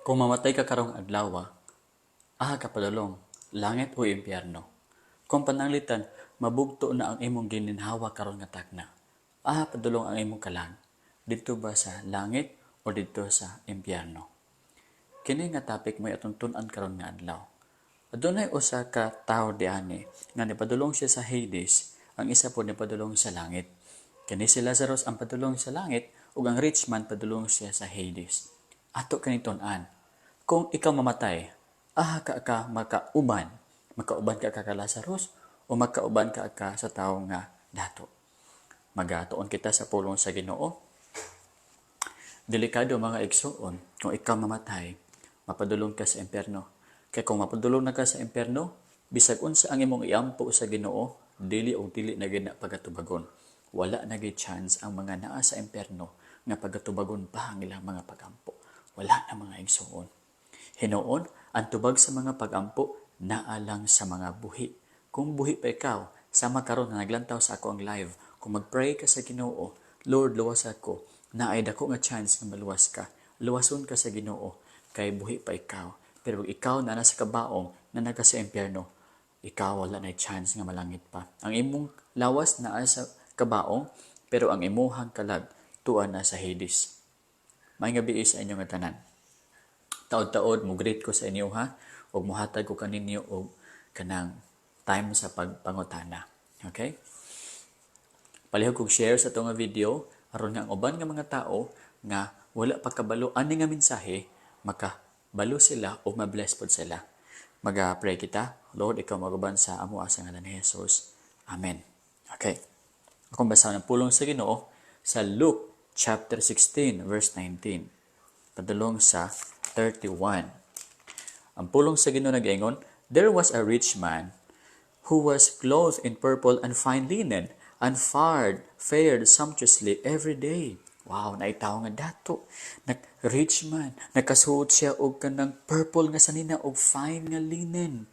Kung mamatay ka karong adlaw, aha ka padulong, langit o impyerno? Kung pananglitan mabugto na ang imong gininhawa karon nga tagna, aha padulong ang imong kalag? Didto ba sa langit o didto sa impyerno? Kini nga topic mo'y atong tun-an karon nga adlaw. Adunay usa ka tawo diani nga nipadulong siya sa Hades, ang isa pod nipadulong sa langit. Kini si Lazarus ang padulong sa langit ug ang rich man padulong siya sa Hades. Ato kini tun-an. Kung ikaw mamatay, aha ka ka makauban? Makauban ka ka ka Lazarus o makauban ka ka sa tawo nga dato? Magatuon kita sa pulong sa Ginoo. Delikado, mga igsuon, kung ikaw mamatay, mapadulong ka sa impyerno. Kay kung mapadulong na ka sa impyerno, bisag unsa ang imong iampo sa Ginoo, dili og dili na gyud na pagatubagon. Wala na gyud chance ang mga naa sa impyerno nga pagatubagon pa ang ilang mga pagampo. Wala na, mga igsuon. Hinuon, ang tubag sa mga pagampo naa lang sa mga buhi. Kung buhi pa ikaw, sama karon nga naglantaw sa ako ang live, kung magpray ka sa Ginoo, "Lord, luwas ako," naay dako nga chance nga maluwas ka. Luwason ka sa Ginoo kay buhi pa ikaw. Pero kung ikaw na nasa kabaong na naga sa impyerno, ikaw wala na chance nga malangit pa. Ang imong lawas naa sa kabaong, pero ang imuhang kalag tua na sa Hades. Maayong gabii sa inyong tanan. Taod-taod mo greet ko sa inyo ha, ug muhatag ko kaninyo og kanang time sa pagpangutana. Okay? Palihog kog share sa nga video aron nga ang uban nga mga tao nga wala pa kabalo ani nga mensahe, makabalo sila o ma-bless pod sila. Maga-pray kita. Lord, ikaw maguban sa amo sa ngalan ni Jesus. Amen. Okay. Akong basahon ang pulong sa Ginoo sa Luke chapter 16 verse 19 padulong sa 31. Ang pulong sa Ginoo nag-ingon, "There was a rich man who was clothed in purple and fine linen and fared sumptuously every day." Wow, naay tawo nga dato. Nag rich man, nakasuot siya og kanang purple nga sanina og fine nga linen.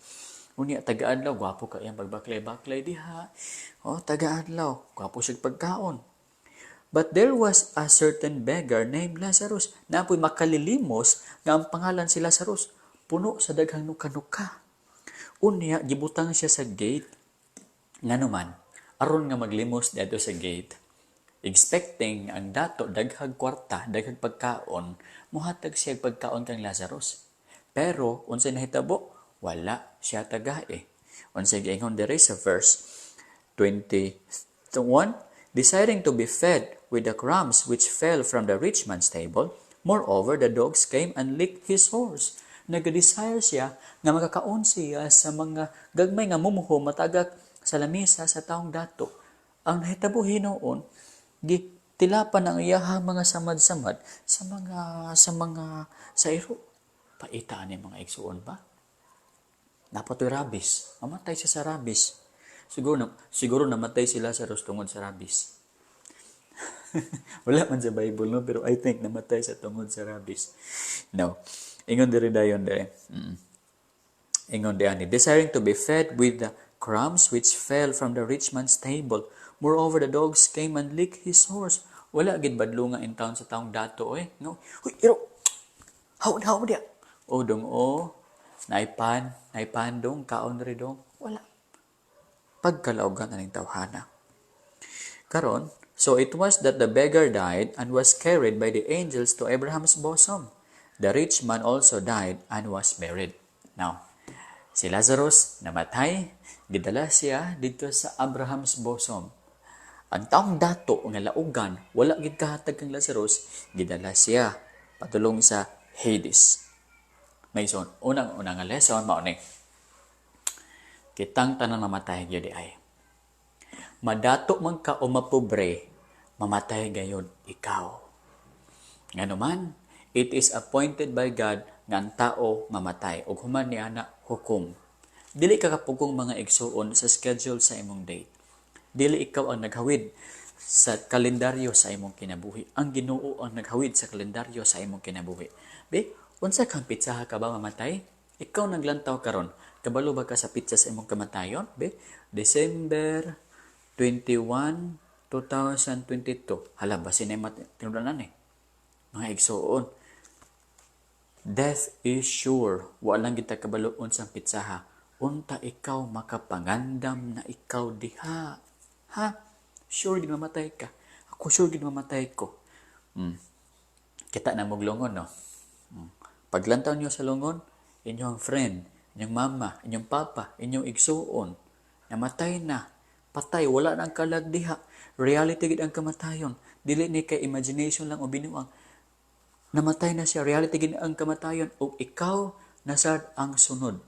Unya taga-adlaw, gwapo ka iyang pagbaklay-baklay diha. Oh, taga-adlaw, gwapo siya pagkaon. "But there was a certain beggar named Lazarus." Naa poy makalilimos nga ang pangalan si Lazarus. Puno sa daghang nuka-nuka. Unya, gibutang siya sa gate. Ngano man, aron nga maglimos dito sa gate. Expecting ang dato daghag kwarta, daghag pagkaon, muhatag siya pagkaon kang Lazarus. Pero unsay nahitabo? Wala siya tagae. Unsay giingon diri sa verse 21? "Desiring to be fed with the crumbs which fell from the rich man's table. Moreover, the dogs came and licked his sores." Nag-desire siya nga makakaon siya sa mga gagmay nga mumuho matagak sa lamisa sa taong dato. Ang nahitabo hinuon, gitilapan ang iyahang mga samad-samad sa mga sa iro. Paita ni, mga igsuon, ba? Napatoy rabies. Mamatay siya sa rabies. Siguro namatay si Lazarus tungod sa rabies. Wala man sa Bible, no? Pero I think namatay sa tungod sa rabies. No. Ingon diri dayon dire. Ingon di ani, "Desiring to be fed with the crumbs which fell from the rich man's table. Moreover, the dogs came and licked his sores." Wala gid badlo nga in town sa taong dato oy. No. "Huy, iro. Haw haw dia. O dong o. Naipan, naipan dong, kaon ri dong." Wala. Pagkalaugan aning tawhana. Karon, "So it was that the beggar died and was carried by the angels to Abraham's bosom. The rich man also died and was buried." Now, si Lazarus namatay, gidala siya dito sa Abraham's bosom. Ang taong dato nga laugan, wala gid kahatag kang Lazarus, gidala siya padulong sa Hades. May son, unang-unang nga lesson mao ni: kitang tanan mamatay gyud ay. Madato man ka o mapobre, mamatay gayod ikaw. Ngano man, it is appointed by God nga ang tao mamatay ug human niana hukom. Dili ka kapugong, mga igsuon, sa schedule sa imong date. Dili ikaw ang naghawid sa kalendaryo sa imong kinabuhi. Ang Ginoo ang naghawid sa kalendaryo sa imong kinabuhi. Be, unsa kang pitsaha ka ba mamatay? Ikaw naglantaw karon. Kabalo ba ka sa pitsa sa imong kamatayon? Be, December 21, 2022. Hala, basin na tinudanan eh. Mga igsuon. Death is sure. Wala lang kita kabalo unsang petsaha. Unta ikaw makapangandam na ikaw diha. Ha? Sure gid mamatay ka. Ako, sure gid mamatay ko. Kita na mog lungon, no? Paglantaw niyo sa lungon, inyong friend, inyong mama, inyong papa, inyong igsuon, namatay na. Patay, wala na ang kalag diha. Reality gid ang kamatayon. Dili ni kay imagination lang o binuang. Namatay na siya, reality gid ang kamatayon ug ikaw nasad ang sunod.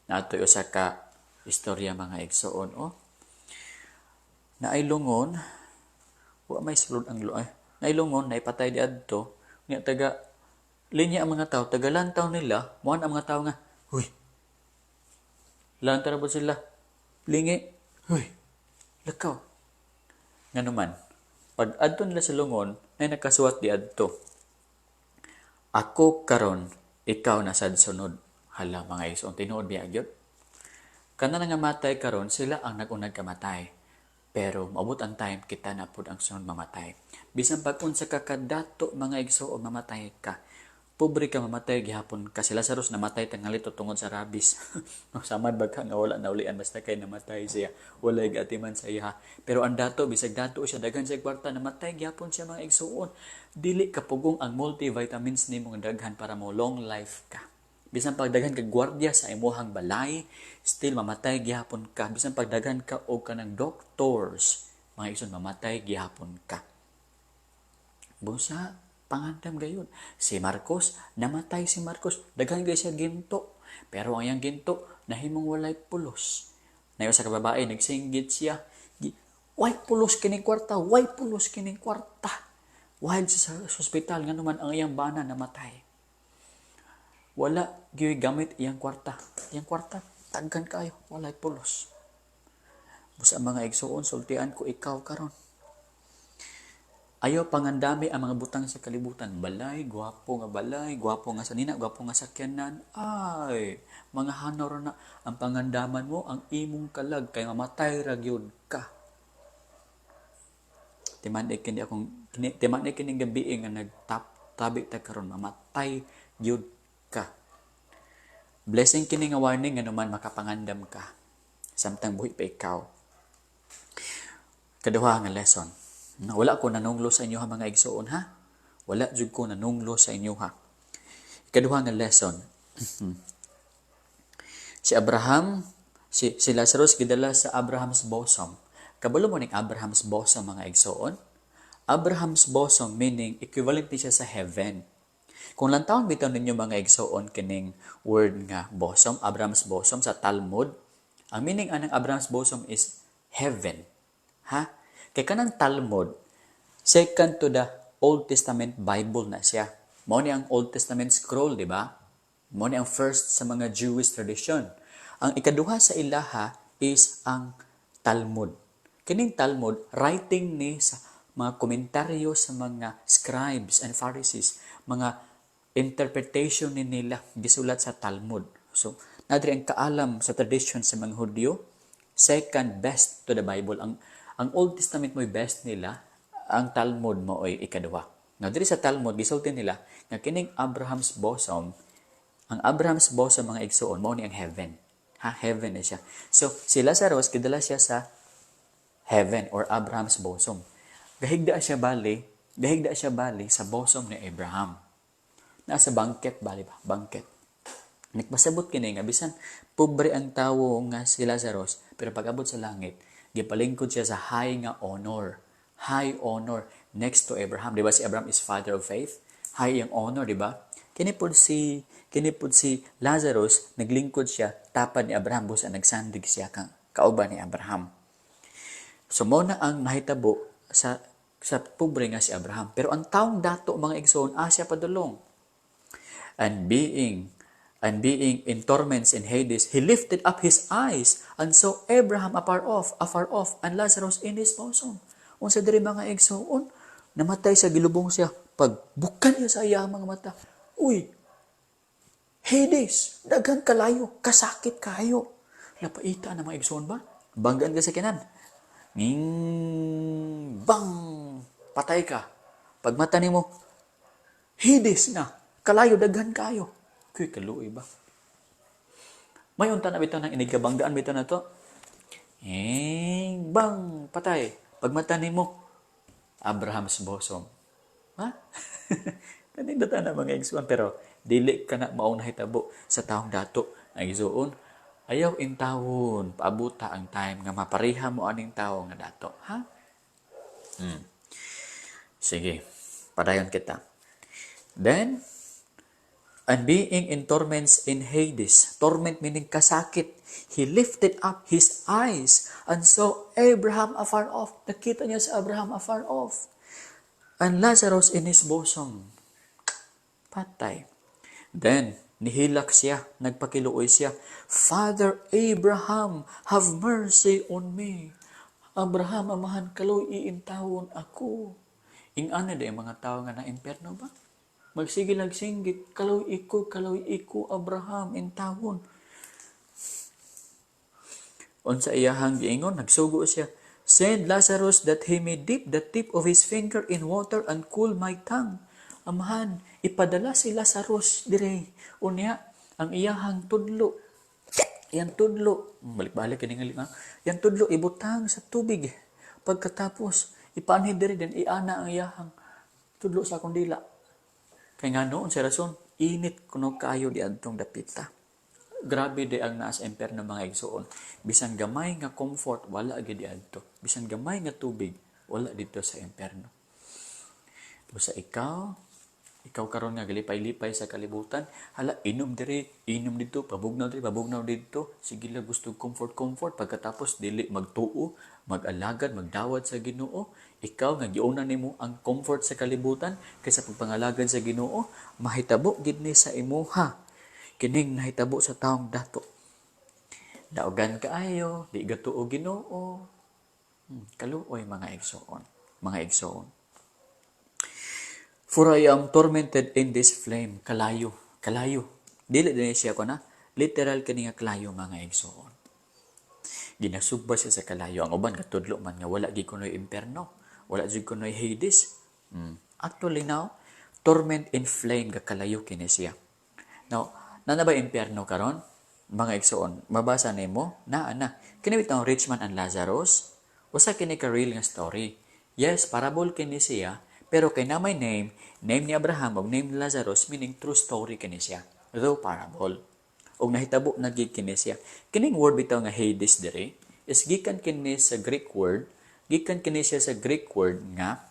Natoy usa ka istorya, mga igsuon, oh. Naay lungon, wa may sulod ang ay, naay lungon, naipatay di adto, nya taga linya ang mga tao, taga lantaw nila, muan ang mga tao nga, "Huy." Lantaw na po sila. Lingi, "Huy, lakaw." Nganuman, pag adto nila sa lungon, ay nakasuwat di adto. "Ako karon, ikaw na sad sunod." Hala, mga igsoon, tinuod biya gyud. Kana nga matay karon, sila ang nag-unag kamatay. Pero maabot ang time, kita na pud ang sunod mamatay. Bisan pag unsa ka kadato, mga igsoon, mamatay ka. Pobre ka, mamatay gihapon ka. Si Lazarus namatay tangalito tungod sa rabies. Samad ba ka nga wala naulian, basta kay namatay siya. Walay gaatiman sa iya. Pero ang dato, bisag dato siya, daghan siya kwarta, namatay gihapon siya, mga igsoon. Dili kapugong ang multivitamins nimo nga daghan para mo long life ka. Bisan pag daghan ka gwardiya sa imuhang balay, still mamatay gihapon ka. Bisan pag daghan ka og kanang doctors, mga igsoon, mamatay gihapon ka. Busa, pangandam gayon. Si Marcos, namatay si Marcos. Daghan gay siya ginto. Pero ang iyang ginto, nahimong walay pulos. Nayo sa kababae, nagsinggit siya. "Way pulos kining kwarta, way pulos kining kwarta." While sa ospital, nga naman ang iyang bana namatay. Wala gyud gamit iyang kwarta. Iyang kwarta, daghan kayo, walay pulos. Busa, mga igsuon, sultian ko ikaw karon. Ayaw pangandami ang mga butang sa kalibutan. Balay, gwapo nga balay, gwapo nga sanina, gwapo nga sakyanan. Ay, mga hanor na ang pangandaman mo, ang imong kalag, kay mamatay ra gyud ka. Timan kini akong timan kining gabi nga nagtap tabi ta karon, mamatay gyud ka. Blessing kini nga warning, nga naman makapangandam ka samtang buhi pa ikaw. Kaduha nga lesson. Wala ko nanunglo sa inyo ha, mga igsuon, ha. Wala jud ko nanunglo sa inyo ha. Ikaduha nga lesson. Si Abraham, si Lazarus gidala sa Abraham's bosom. Kabalo mo ning Abraham's bosom, mga igsuon? Abraham's bosom meaning equivalent ni siya sa heaven. Kung lantawon bitaw ninyo, mga igsuon, kining word nga bosom, Abraham's bosom sa Talmud, ang meaning anang Abraham's bosom is heaven. Ha? Kay kanang Talmud, second to the Old Testament Bible na siya. Mao ni ang Old Testament scroll, di ba? Mao ni ang first sa mga Jewish tradition. Ang ikaduha sa ilaha is ang Talmud. Kining Talmud, writing ni sa mga komentaryo sa mga scribes and Pharisees, mga interpretation ni nila gisulat sa Talmud. So, nadri ang kaalam sa tradition sa mga Hudyo, second best to the Bible. Ang Old Testament mo'y best nila, ang Talmud mo oy ikaduha. Now, diri sa Talmud, gisulti nila nga kining Abraham's bosom, ang Abraham's bosom, mga igsuon, mao ni ang heaven. Ha, heaven na siya. So, si Lazarus, gidala siya sa heaven or Abraham's bosom. Gahigda siya bali sa bosom ni Abraham. Nasa banquet bali ba? Banquet. Nagpasabot kini nga bisan pobre ang tawo nga si Lazarus, pero pag-abot sa langit, gipalingkod siya sa high nga honor. High honor next to Abraham. Di ba si Abraham is father of faith? High ang honor, di ba? Kini pud si Lazarus, naglingkod siya tapad ni Abraham, busa nagsandig siya kang kauban ni Abraham. So mo na ang nahitabo sa pobre nga si Abraham. Pero ang taong dato, mga igsoon, asya padulong. And being in torments in Hades, he lifted up his eyes and saw Abraham afar off, and Lazarus in his bosom. Unsa diri, mga igsoon, namatay sa gilubong siya. Pagbukan niya sa iyang mga mata, uy, Hades, daghan kalayo, kasakit kayo. Lapaita na, mga igsoon ba? Banggaan ka sa kinan. Nging, bang, patay ka. Pag mata nimo, Hades na. Kalayo daghan kayo. Kuy, kaluoy ba? May unta na bitaw ng inigkabanggaan bitaw na to. Eh, bang, patay. Pagmata nimo, Abraham's bosom. Ha? Kanindot na, mga igsuon, pero dili ka na maong nahitabo sa taong dato ang igsuon. Ayaw intawon, paabuta ang time nga mapareha mo aning tao nga dato. Ha? Sige, padayon kita. Then, and being in torments in Hades, torment meaning kasakit, he lifted up his eyes and saw Abraham afar off. Nakita niya si Abraham afar off. And Lazarus in his bosom. Patay. Then, nihilak siya, nagpakiluoy siya, "Father Abraham, have mercy on me." Abraham, amahan, kaluoy intawon ako. Ing-ana di ang mga tao nga na impyerno ba? Magsige lag singgit, Kaluoy ko, Abraham, intawon." Unsa iyahang giingon, nagsugo siya, "Send Lazarus that he may dip the tip of his finger in water and cool my tongue." Amahan, ipadala si Lazarus dire. Unya, ang iyahang tudlo, iyang tudlo, balik-balik kini nga lima, iyang tudlo ibutang sa tubig. Pagkatapos, ipanhid diri, then iana ang iyahang tudlo sa akong dila. Kay ngano, unsay rason, init kuno kaayo di adtong dapita. Grabe di ang naa sa impyerno, mga igsuon. Bisan gamay nga comfort, wala gyud adto. Bisan gamay nga tubig, wala dito sa impyerno. Busa ikaw, ikaw karon nga galipay-lipay sa kalibutan, hala, inom diri, inom dito, pabugnaw diri, pabugnaw dito, sige lang gusto comfort comfort, pagkatapos dili magtuo, mag-alagad, magdawat sa Ginoo. Ikaw nga giuna nimo ang comfort sa kalibutan kaysa pagpangalagad sa Ginoo, mahitabo gid ni sa imuha kining nahitabo sa taong dato. Daugan kaayo, di gatuo Ginoo. Kaluoy, mga igsoon, mga igsoon. For I am tormented in this flame. Kalayo, kalayo. Dili din siya ko na. Literal kini nga kalayo, mga igsoon. Ginasugba siya sa kalayo. Ang uban katudlo man nga wala gid kunoy imperno. Wala jud kunoy Hades. Actually now, torment in flame, kalayo kini siya. Now, naa na ba impyerno karon? Mga igsoon, mabasa nimo naa na. Kini bitong rich man and Lazarus, usa kini ka real nga story. Yes, parable kini siya, pero kay na may name, name ni Abraham ug name ni Lazarus, meaning true story kini siya, though parable. Ug nahitabo na gid kini siya. Kining word bitaw nga Hades dire is gikan kini sa Greek word, gikan kini siya sa Greek word nga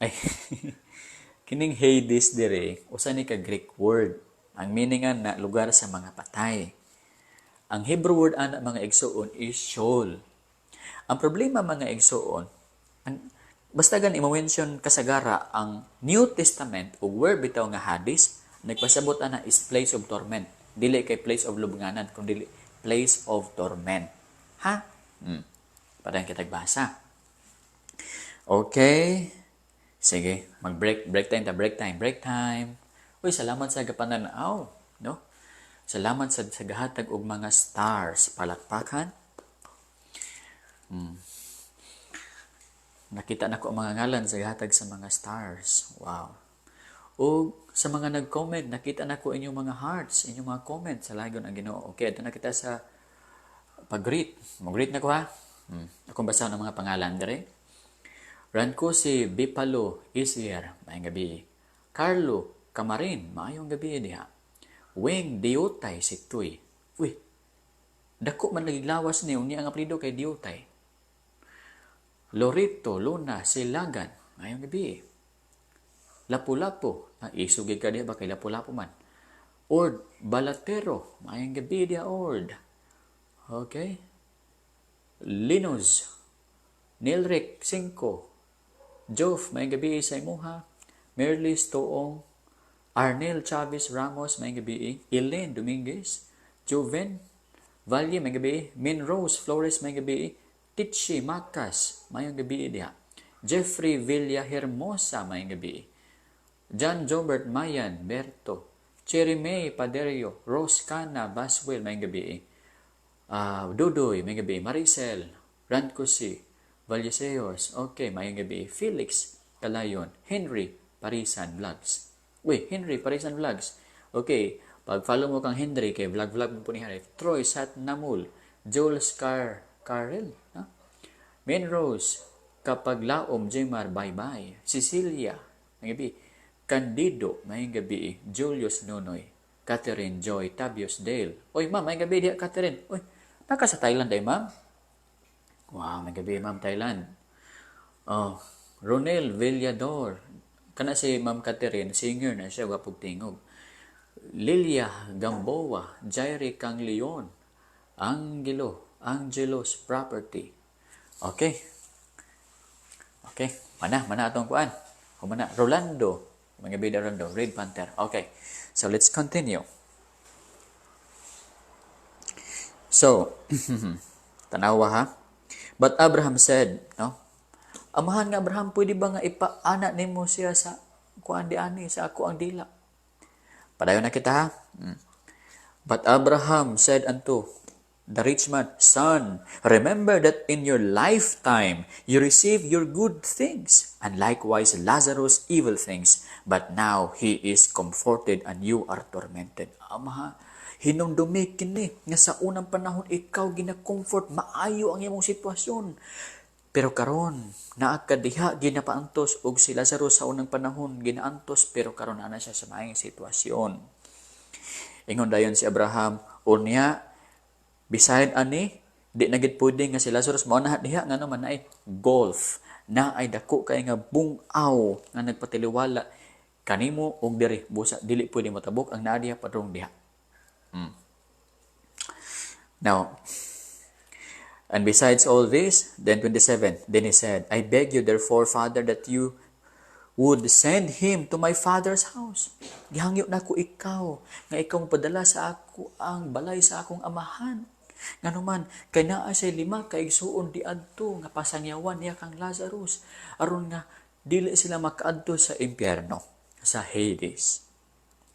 ay kining Hades dire usa ni ka Greek word. Ang meaning nga na lugar sa mga patay. Ang Hebrew word ana, mga igsuon, is Sheol. Ang problema, mga igsuon, ang basta gan i-mention kasagara ang New Testament ug word bitaw nga Hades, nagpasabot ana is place of torment. Dili kay place of lubnganan, kun dili place of torment. Ha? Padayon kita basa. Okay. Sige, mag-break, break time ta, break time, break time. Uy, salamat sa kapananaw, no? Salamat sa gahatag og mga stars, palakpakan. Nakita na ko ang mga ngalan sa gahatag sa mga stars. Wow. O sa mga nag-comment, nakita na ko inyong mga hearts, inyong mga comments sa lagon ang Ginoo. Okay, ito na kita sa pag-greet. Mag-greet na ko ha. Akong basa ng mga pangalan dire. Ran ko si Bipalo Isier, maayong gabi. Carlo Camarin, maayong gabi diha. Wing Diotay si Tuy. Uy, dako man lagi lawas niyo unya ang apelyido kay Diotay. Lorito Luna Silagan, maayong gabi. Lapu-Lapu, ah, isugid ka diha ba kay Lapu-Lapu man. Ord Balatero, maayong gabi diha, Ord. Okay. Linus, Nilric Cinco, Jof, maayong gabi sa imuha. Merlis Toong, Arnel Chavez Ramos, maayong gabi. Elaine Dominguez, Joven Valle, maayong gabi. Min Rose Flores, maayong gabi. Titchi Macas, maayong gabi diha. Jeffrey Villa Hermosa, maayong gabi. John Jobert Mayan Berto, Cherry May Paderio, Rose Cana Baswell, maayong gabi. Dudoy, maayong gabi. Maricel Rancosi, Valleseos, okay, maayong gabi. Felix Calayon, Henry Parisan Vlogs. Uy, Henry Parisan Vlogs. Okay, pag-follow mo kang Henry kay vlog vlog mo po ni Henry. Troy Sat Namul, Jules Carrel, ha? Rose, kapag laom Jemar, bye-bye. Cecilia, may gabi. Candido, may gabi. Julius Nonoy, Catherine Joy Tabios Dale. Oy, ma'am, may gabi diha, Catherine. Oy, naka sa Thailand ay, ma'am? Wow, may gabi, ma'am, Thailand. Oh, Ronel Villador. Kana si Ma'am Catherine, singer na siya, gwapog tingog. Lilia Gamboa, Jairi Kangleon, Angelo, Angelo's Property. Okay. Okay, mana, mana atong kuan. Humana, Rolando, mga bida Rolando, Red Panther. Okay. So let's continue. So, tanawa ha. But Abraham said, no? Amahan nga Abraham, pwede ba nga ipaana nimo siya sa kuan di ani sa ako ang dila? Padayon na kita ha. But Abraham said unto the rich man, "Son, remember that in your lifetime you receive your good things, and likewise Lazarus evil things, but now he is comforted and you are tormented." Amaha, hinumdumi kini nga sa unang panahon ikaw gina-comfort, maayo ang imong sitwasyon. Pero karon naa ka diha ginapaantos, og si Lazarus sa unang panahon ginaantos, pero karon ana siya sa maayong sitwasyon. Ingon dayon si Abraham, unya beside ani di na gid pwede nga si Lazarus mao na diha, ngano man naay gulf, na ay dako kay nga bungaw nga nagpatiliwala kanimo og diri, busa dili pwede motabok ang naa diha padung diha. Now, and besides all this, then 27, then he said, "I beg you therefore, Father, that you would send him to my father's house." Gihangyo nako ikaw, nga ikaw padala sa ako ang balay sa akong amahan. Nganuman, kay naa siya 5 ka igsuon diadto nga pasangyawan niya kang Lazarus, aron nga dili sila makaadto sa impyerno, sa Hades.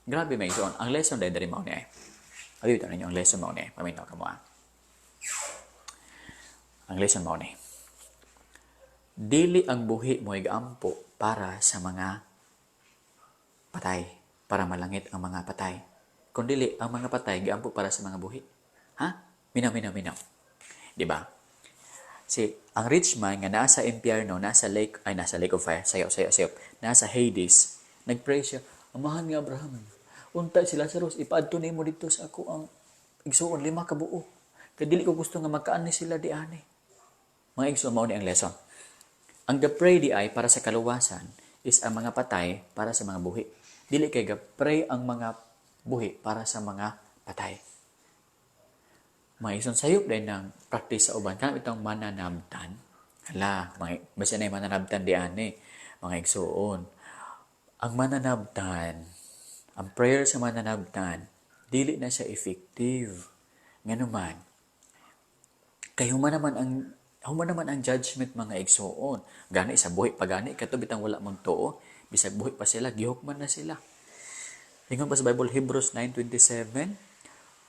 Grabe may igsuon. Ang lesson dahil diri mao niya. Abi bitaw ninyo ang lesson mao niya. Paminaw ka mo ah. Ang lesson mao ni. Dili ang buhi mo igampo para sa mga patay, para malangit ang mga patay. Kung dili ang mga patay giampo para sa mga buhi. Ha? Minaw, minaw, minaw. Di ba? Si ang rich man nga nasa impyerno, nasa lake, ay nasa lake of fire, sayo, sayo, sayo, nasa Hades, nagpray siya, "Amahan nga Abraham, unta si Lazarus, ipaadto nimo dito sa ako ang igsuon, 5 ka buo. Kay dili ko gusto nga magkaan ni sila di ani." Mga igsuon, mao ni ang lesson. Ang ga-pray di ay para sa kaluwasan is ang mga patay para sa mga buhi. Dili kay ga-pray ang mga buhi para sa mga patay. Mga igsoon, sayop din ng practice sa uban. Kanang itong mananabtan. Hala, mga, basta na yung mananabtan di ani, mga igsuon. Ang mananabtan, ang prayer sa mananabtan, dili na siya effective. Nganuman, kay human naman ang judgment, mga igsuon. Gani sa buhi pa gani kato bitang wala mong tuo, bisag buhi pa sila, gihukman na sila. Ingon pa sa Bible, Hebrews 9:27,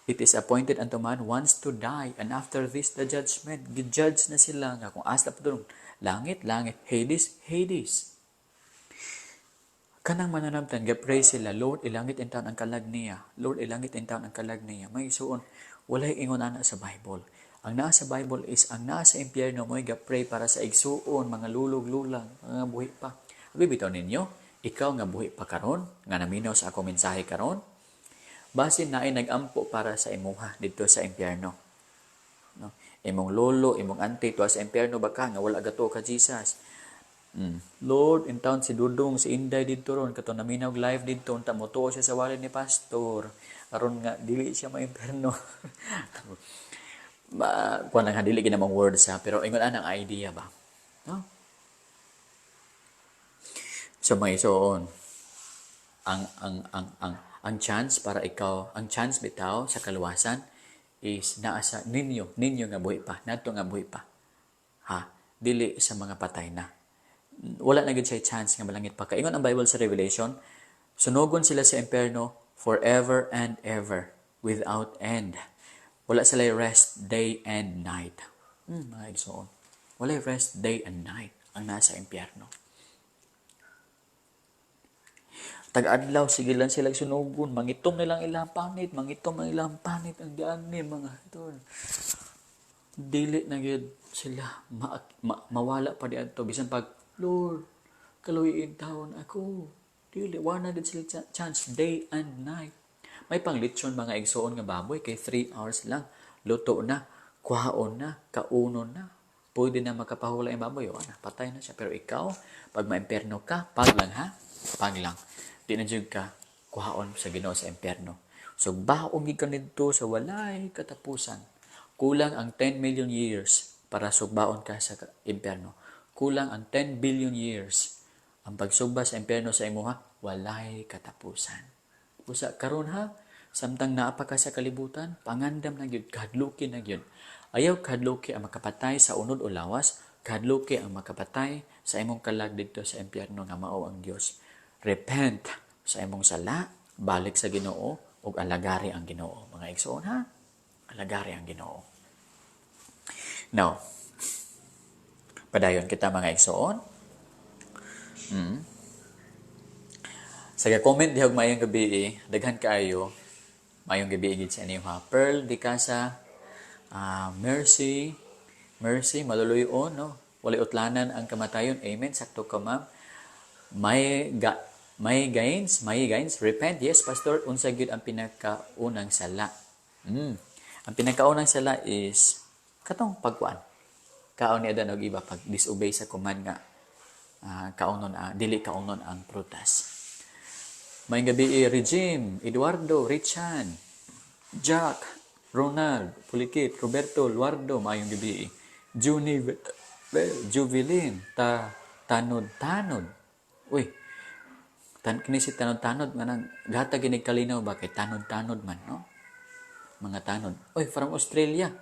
"It is appointed unto man once to die, and after this the judgment." Gi-judge na sila nga kung asa pa doon, langit, langit, Hades, Hades. Kanang mananabtan, ga-pray sila, "Lord, ilangit in taon ang kalag niya. Lord, ilangit in taon ang kalag niya." May isuon, walay ingon ana sa Bible. Ang naa sa Bible is ang naa sa impyerno mo'y ga-pray para sa igsuon, mga lulog-lulang, mga buhi pa. Abi bitaw ninyo, ikaw nga buhi pa karon, nga naminaw sa akong mensahe karon, basin naay nag-ampo para sa imuha didto sa impyerno. No? Imong lolo, imong auntie tuwa sa impyerno baka nga wala gato ka Jesus. "Lord, in town si Dudong, si Inday didto ron, kato naminaw live didto, unta mo tuo siya sa walay ni pastor aron nga dili siya maimpierno." Ma kuan lang ha, dili ginamang words ha, pero ingon anang idea ba, no? So mga igsoon, ang chance para ikaw, ang chance bitaw sa kaluwasan is naa sa ninyo, ninyo nga buhi pa, nato nga buhi pa. Ha, dili sa mga patay na. Wala na gid siya chance nga malangit pa. Kaingon ang Bible sa Revelation, sunogon sila sa impyerno forever and ever without end. Wala sila rest day and night. Mga igsoon. Wala rest day and night ang nasa impyerno. Tag-adlaw sige lang sila sunugon, mangitom nilang ilang panit, mangitom ang ilang panit ang dian ni mga tol. Dili na gyud sila mawala pa diadto bisan pag "Lord, kaluoyi taon ako." Dili, wala na sila chance, day and night. May panglitson, mga igsoon, nga baboy kay 3 hours lang luto na, kuhaon na, kaunon na. Pwede na makapahula yung baboy, wala, patay na siya. Pero ikaw, pag maimperno ka, pag lang ha, pag lang. Di na jud ka kuhaon sa Ginoo sa impyerno. So baong gid ka nidto sa walay katapusan. Kulang ang 10 million years para sugbaon ka sa impyerno. Kulang ang 10 billion years. Ang pagsugba sa impyerno sa imuha, walay katapusan. Usa karon ha, samtang naa pa ka sa kalibutan, pangandam na gyud, kahadluki na gyud. Ayaw kahadluki ang makapatay sa unod o lawas, kahadluki ang makapatay sa imong kalag didto sa impyerno nga mao ang Dios. Repent sa imong sala, balik sa Ginoo ug alagari ang Ginoo. Mga igsoon ha, alagari ang Ginoo. Now, padayon kita, mga igsoon. Sa comment diha og "Maayong gabi," daghan kaayo. Maayong gabi gid sa inyo ha. Pearl di Casa, Mercy, Mercy maluluyon, no. Walay utlanan ang kamatayon. Amen. Sakto ka, ma'am. May gains, repent. "Yes, pastor, unsa gyud ang pinakaunang sala?" Ang pinakaunang sala is katong pagkuan. Kaon ni Adan og Eva, pag disobey sa command nga kaunon dili kaunon ang prutas. Maayong gabi, Regime, Eduardo, Richan, Jack, Ronald, Pulikit, Roberto, Luardo, maayong gabi. Juni, Jubilin, ta Tanod Tanod. Uy, kini si Tanod Tanod manang gata ginig kalinaw ba kay Tanod Tanod man, no? Mga tanod. Uy, from Australia.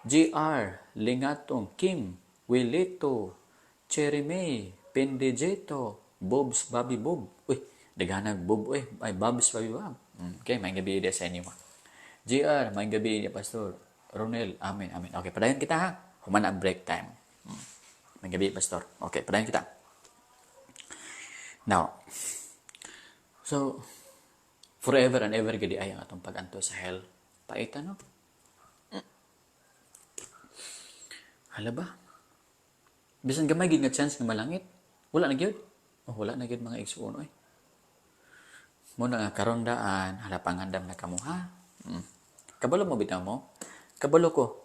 GR, Lingatong, Kim, Wilito, Cherry May, Pendejeto, Bobs, Bobby Bob. Uy, daghanag Bob, uy, ay Bobs, Bobby Bob. Okay, maayong gabi sa inyo. GR, maayong gabi niya, Pastor. Ronel, amen, amen. Okay, padayon kita ha. Human ang break time. Maayong gabi, Pastor. Okay, padayon kita. Now, so, forever and ever gidi ay ang atong pag-anto sa hell. Paita, no? Hala ba? Bisan gamay gid nga chance nga malangit. Wala na gyud. Oh, wala na gyud, mga igsuon oy. Muna nga karon daan, hala, pangandam na kamo ha. Kabalo mo bitaw mo? Kabalo ko.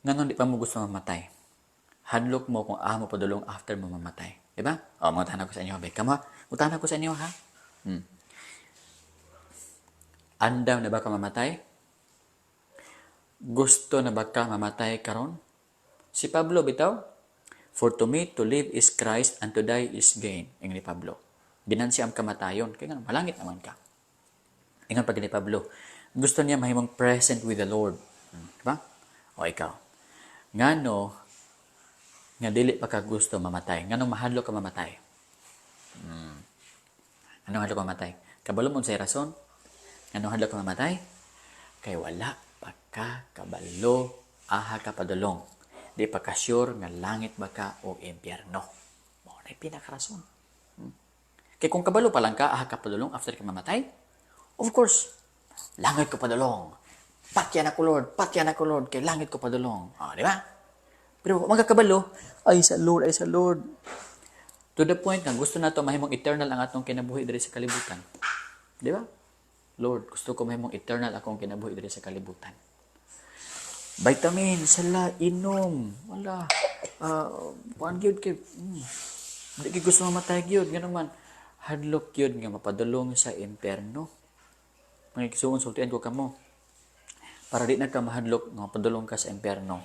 Nganong di pa mo gusto mamatay? Hadlok mo kung amo padulong after mo mamatay. Di ba? O, mangutana ko sa inyo, be. Kamo, mangutana ko sa inyo, ha? Andam na ba ka mamatay? Gusto na ba ka mamatay karon? Si Pablo bitaw, "For to me to live is Christ and to die is gain." Ingon ni Pablo. Ginansi ang kamatayon. Kaya nga, malangit naman ka. Ingon pa ni Pablo. Gusto niya mahimong present with the Lord. Diba? O ikaw. Ngano, nga dili pa ka gusto mamatay? Nganong mahadlok ka mamatay? Anong hadlok ka mamatay? Kabalo mo sa rason? Anong hadlok ka mamatay? Kay wala pa ka kabalo aha ka padulong. Di pa ka sure nga langit ba ka o impyerno. Mao na pinakarason. Kay kung kabalo pa lang ka aha ka padulong after ka mamatay, of course, langit ko padulong. Patyan ako, Lord, patyan ako, Lord, kay langit ko padulong. Ah, di ba? Pero magkakabalo, ay sa Lord, ay sa Lord. To the point nga gusto nato mahimong eternal ang atong kinabuhi diri sa kalibutan. Di ba? "Lord, gusto ko mahimong eternal akong kinabuhi diri sa kalibutan." Vitamin, sala, inom, wala. Kuan gyud kay di gyud gusto mamatay gyud, ganun man. Hadlok gyud nga mapadulong sa impyerno. Mga igsuon, sultian ko kamo. Para di na ka mahadlok nga mapadulong ka sa impyerno.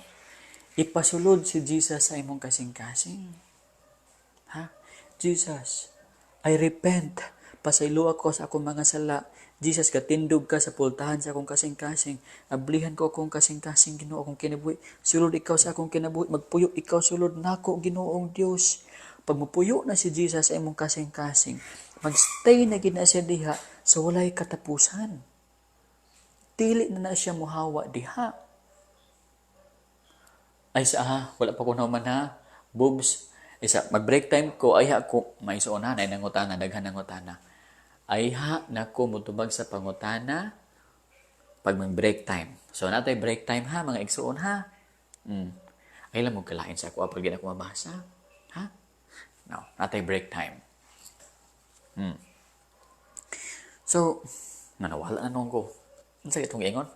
Ipasulod si Jesus sa imong kasing-kasing. Ha? "Jesus, I repent. Pasaylo ako sa akong mga sala. Jesus, katindog ka sa pultahan sa akong kasing-kasing. Ablihan ko akong kasing-kasing, Ginoo, akong kinabuhi. Sulod ikaw sa akong kinabuhi. Magpuyo ikaw sulod nako, Ginoong Dios." Pag mupuyo na si Jesus sa imong kasing-kasing, magstay na gid na siya diha sa walay katapusan. Dili na na siya muhawa diha. Ay sa ha, wala pa ko naman ha. Boobs, isa mag-break time ko ay ako may suonan ay nangutana, daghan nangutana. Ayha nako motubag sa pangutana pag mag break time. So natay break time ha, mga igsuon ha. Ay lang mo kalain sa ako pag di na ako mabasa. Ha? No, natay break time. So, manawala na nung ko. Unsa itong ingon?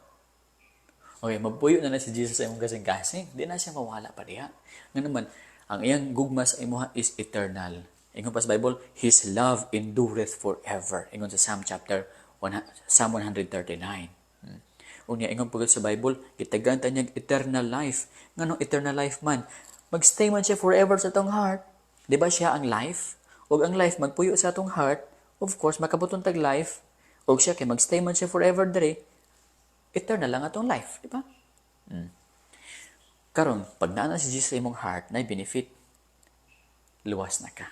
Okay, mapuyo na na si Jesus sa imong kasing-kasing. Di na siya mawala pa diha. Nga naman, ang iyang gugma sa imuha is eternal. Ingon pa sa Bible, "His love endureth forever." Ingon sa Psalm 139. Unya ingon pa sa Bible, gitagaan ta niya eternal life. Nganong eternal life man? Magstay man siya forever sa atong heart. Di ba siya ang life? Ug ang life magpuyo sa atong heart, of course makabuton tag life. Ug siya kay magstay man siya forever diri, eternal lang atong life, di ba? Karon, pag naa na si Jesus sa imong heart, na benefit, luwas na ka.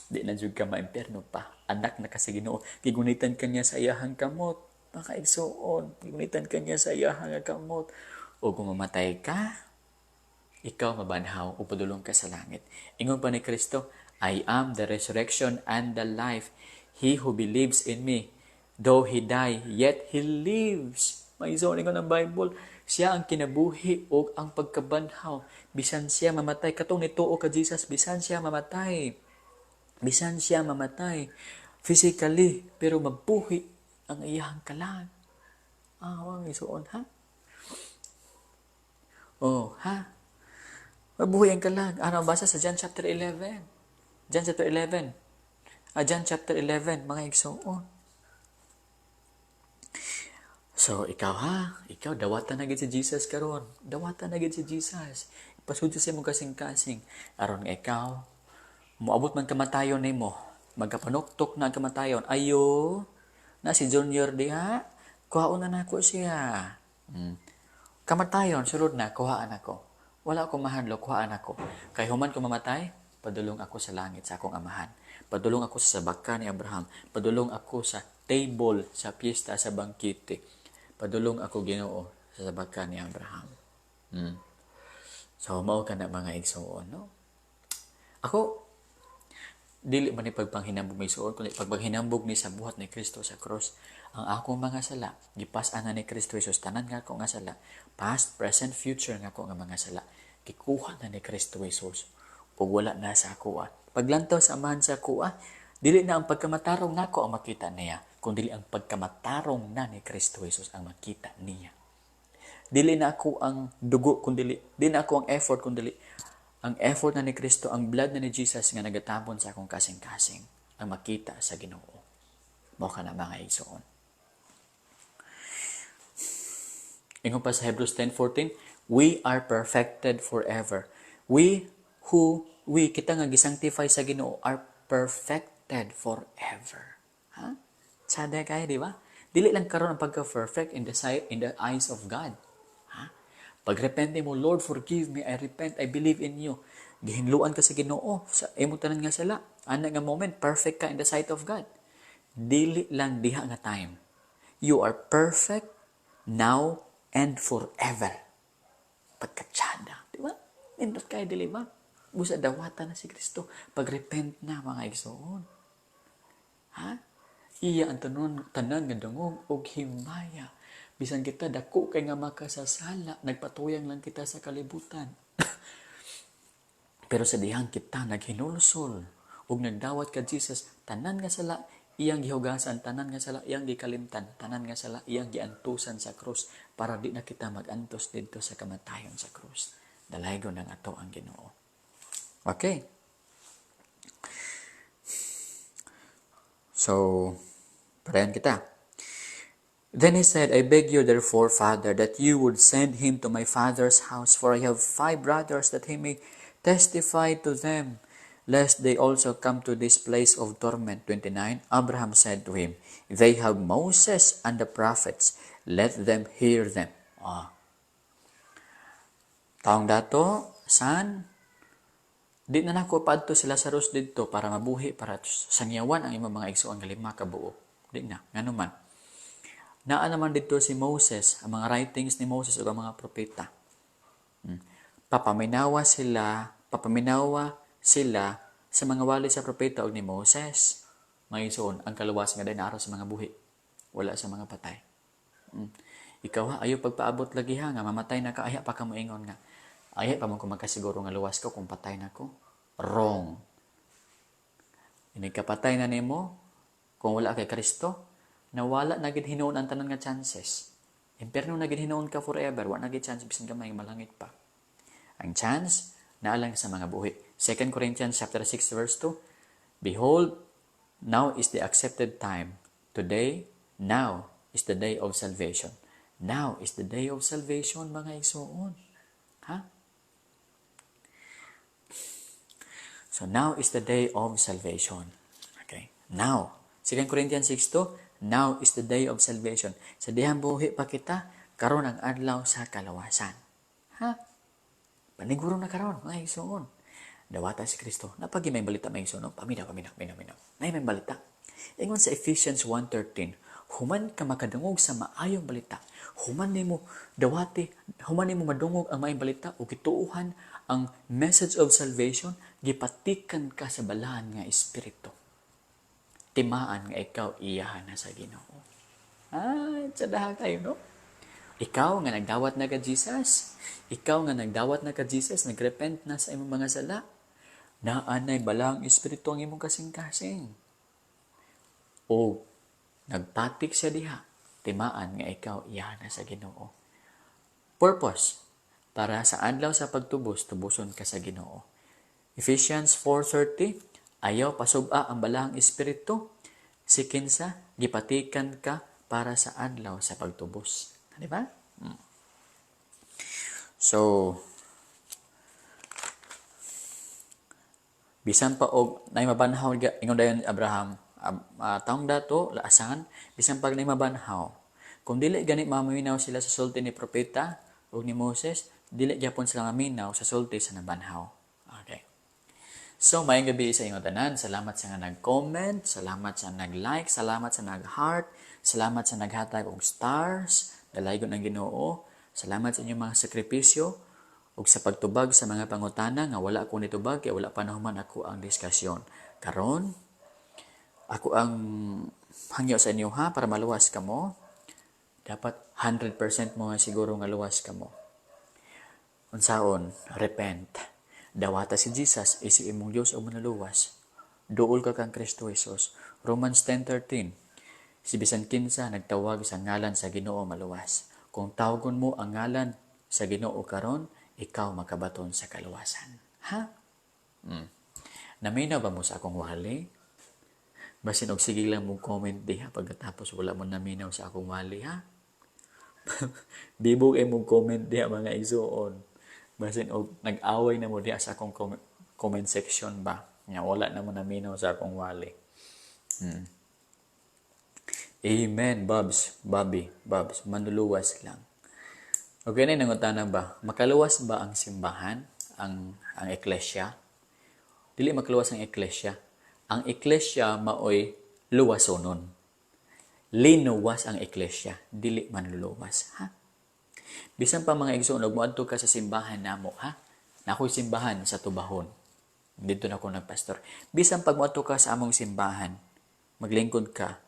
Di na jud ka maimpierno pa. Anak na ka sa Ginoo. Gigunitan ka niya sa iyahang kamot. Mga igsuon, gigunitan ka niya sa iyahang kamot. O kung mamatay ka, ikaw mabanhaw o padulong ka sa langit. Ingon pa ni Kristo, "I am the resurrection and the life. He who believes in me, though he die, yet he lives." May ingon ng Bible, siya ang kinabuhi o ang pagkabanhaw. Bisan siya mamatay, katong nituo ka Jesus, bisan siya mamatay. Bisan siya mamatay physically, pero mabuhi ang iyang kalag. Ah, mga igsuon, ha? Oh, ha? Mabuhi ang kalag. Ano basa sa John chapter 11? John chapter 11. Ah, John chapter 11, mga igsuon. So, ikaw ha, ikaw, dawatan na gid si Jesus karon. Dawatan na gid si Jesus. Ipasudyo sa imong kasing-kasing. Aron nga ikaw, moabot man kamatayon nimo, magkapanuktok na ang kamatayon. Ayo, na si Junior diha, kuhaon na nako siya. Kamatayon, sulod na, kuhaan ako. Wala akong mahadlok, kuhaan ako. Kay human ko mamatay, padulong ako sa langit sa akong amahan. Padulong ako sa sabaka ni Abraham. Padulong ako sa table sa piyesta sa bangkete. Padulong ako, Ginoo, sa sabaka ni Abraham. So, mao ka na, mga igsuon, no? Ako, dili man ni pagpanghinambog, mga igsuon, kundi pagpanghinambog ni sa buhat ni Kristo sa cross. Ang akong mga sala, gipas-an na ni Kristo Jesus, tanan nga ako nga sala, past, present, future nga ako nga mga sala, gikuha na ni Kristo Jesus ug wala na sa ako. Ah. Paglantaw sa amahan sa ako, ah, dili na ang pagkamatarong nako ang makita niya, kundi ang pagkamatarong na ni Kristo Jesus ang makita niya. Dili na ako ang dugo, kundi dili na ako ang effort, kundi ang effort na ni Kristo, ang blood na ni Jesus nga nagatabon sa akong kasing-kasing ang makita sa Ginoo. Mao ka na, mga igsoon. Ingon pa sa Hebrews 10:14, "We are perfected forever." We who we kita nga gisanctify sa Ginoo are perfected forever. Ha? Tsada kay, di ba? Dili lang karon ang pagka-perfect in the eyes of God. Ha? Pagrepente mo, "Lord, forgive me, I repent, I believe in you." Gihinluan ka sa Ginoo sa imong tanan nga sala. Ana nga moment, perfect ka in the sight of God. Dili lang diha nga time. You are perfect now and forever. Pagkatsada, di ba? Nindot kayo, dili ba? Busa dawata na si Kristo. Pagrepent na, mga igsoon. Ha? Iya ang tanon, tanan nga dungog og himaya. Bisan kita dako kay nga makasasala, nagpatuyang lang kita sa kalibutan. Pero sa dihang kita naghinulsol ug nagdawat ka Jesus, tanan nga sala iyang gihugasan, tanan nga sala iyang gikalimtan, tanan nga sala iyang giantusan sa krus para di na kita magantos didto sa kamatayon sa krus. Dalaygon ang ato ang Ginoo. Okay. So, parayan kita. Then he said, "I beg you therefore, Father, that you would send him to my father's house, for I have five brothers, that he may testify to them, lest they also come to this place of torment." 29. Abraham said to him, "They have Moses and the prophets. Let them hear them." Ah. Taong dato, san, di na nako padto si Lazarus didto para mabuhi, para sangyawan ang imong mga igsoon nga lima ka buok. Di na, ngano man. Naa naman dito si Moses, ang mga writings ni Moses ug ang mga propeta. Papaminawa sila sa mga wali sa propeta ug ni Moses. Mga igsoon, ang kaluwasan nga naa ra sa mga buhi, wala sa mga patay. Ikaw ha, ayaw pagpaabot lagi ha, nga mamatay na ka, ayha pa ka moingon nga, ayha pa man ko magkasiguro nga luwas ko kung patay na ko. Wrong. Inig kapatay na nimo, kung wala kay Kristo, nawala na gid hinuon ang tanan nga chances. Imperno na gid hinuon ka forever, wala na gid chance bisan gamay malangit pa. Ang chance naa lang sa mga buhi. 2 Corinthians chapter 6 verse 2, "Behold, now is the accepted time. Today, now is the day of salvation." Now is the day of salvation, mga igsoon. Ha? So now is the day of salvation. Okay? Now. 2 Corinthians 6:2, now is the day of salvation. Sa dihang buhi pa kita, karon ang adlaw sa kalawasan. Ha? Paniguro na karon, mga igsoon. Dawata si Kristo. Napagi may balita, mga igsoon, no? Paminaw, paminaw, paminaw, paminaw. Nay may balita. Ingon sa Ephesians 1:13, human ka makadungog sa maayong balita, human nimo dawati, human nimo madungog ang maayong balita ug gituohan ang message of salvation, gipatikan ka sa balahan nga espiritu. Timaan nga ikaw iyahan na sa Ginoo. Ay, tsadaha kayo, no? Ikaw nga nagdawat na ka Jesus, ikaw nga nagdawat na ka Jesus, nagrepent na sa imong mga sala, naanay balang espiritu ang imong kasing-kasing. O nagpatik siya diha, timaan nga ikaw iyahan na sa Ginoo. Purpose, para sa adlaw sa pagtubos, tubuson ka sa Ginoo. Ephesians 4:30, ayaw pasub-a ang balahang espiritu, si kinsa gipatikan ka para sa adlaw sa pagtubos. Di ba? So, bisan pa og nay mabanhaw, ingon dayon Abraham, taong dato, laasan, bisan pag nay mabanhaw, kung dili gani maminaw sila sa sulti ni propeta ug ni Moses, dili gyapon sila maminaw sa sulti sa nabanhaw. Okay. So, maayong gabi sa inyong tanan. Salamat sa nga nag-comment, salamat sa nag-like, salamat sa nag-heart, salamat sa naghatag og stars, dalaygon ang Ginoo. Salamat sa inyong mga sakripisyo ug sa pagtubag sa mga pangutana nga wala ko nitubag kay wala pa nahuman ako ang diskusyon. Karon, ako ang hangyo sa inyo ha, para maluwas kamo. Dapat 100% mo nga siguro nga luwas kamo. Unsaon? Repent. Dawata si Jesus, isip imong Dios o manuluwas. Duol ka kang Kristo Jesus. Romans 10:13. Si bisan kinsa nagtawag sa ngalan sa Ginoo maluwas. Kung tawagon mo ang ngalan sa Ginoo karon, ikaw makabaton sa kaluwasan. Ha? Naminaw ba mo sa akong wali? Basin og sige lang mong comment diha pagkatapos wala mo naminaw sa akong wali, ha? Bibog ay mong comment diha, mga igsuon. Basin og nag-away na mo diha sa akong comment section ba? Nga wala na mo naminaw sa akong wali. Amen, Babs, Bobby, Babs, manluluwas lang. Okay na, nangutana ba? Makaluwas ba ang simbahan, ang eklesia? Dili makaluwas ang eklesia. Ang eklesia maoy luwasonon. Linuwas ang eklesia, dili manluluwas, ha? Bisan pa, mga igsoon, og moadto ka sa simbahan namo, ha? Nakoy simbahan sa Tubahon. Dito na ako nagpastor. Bisan pag moadto ka sa among simbahan, maglingkod ka.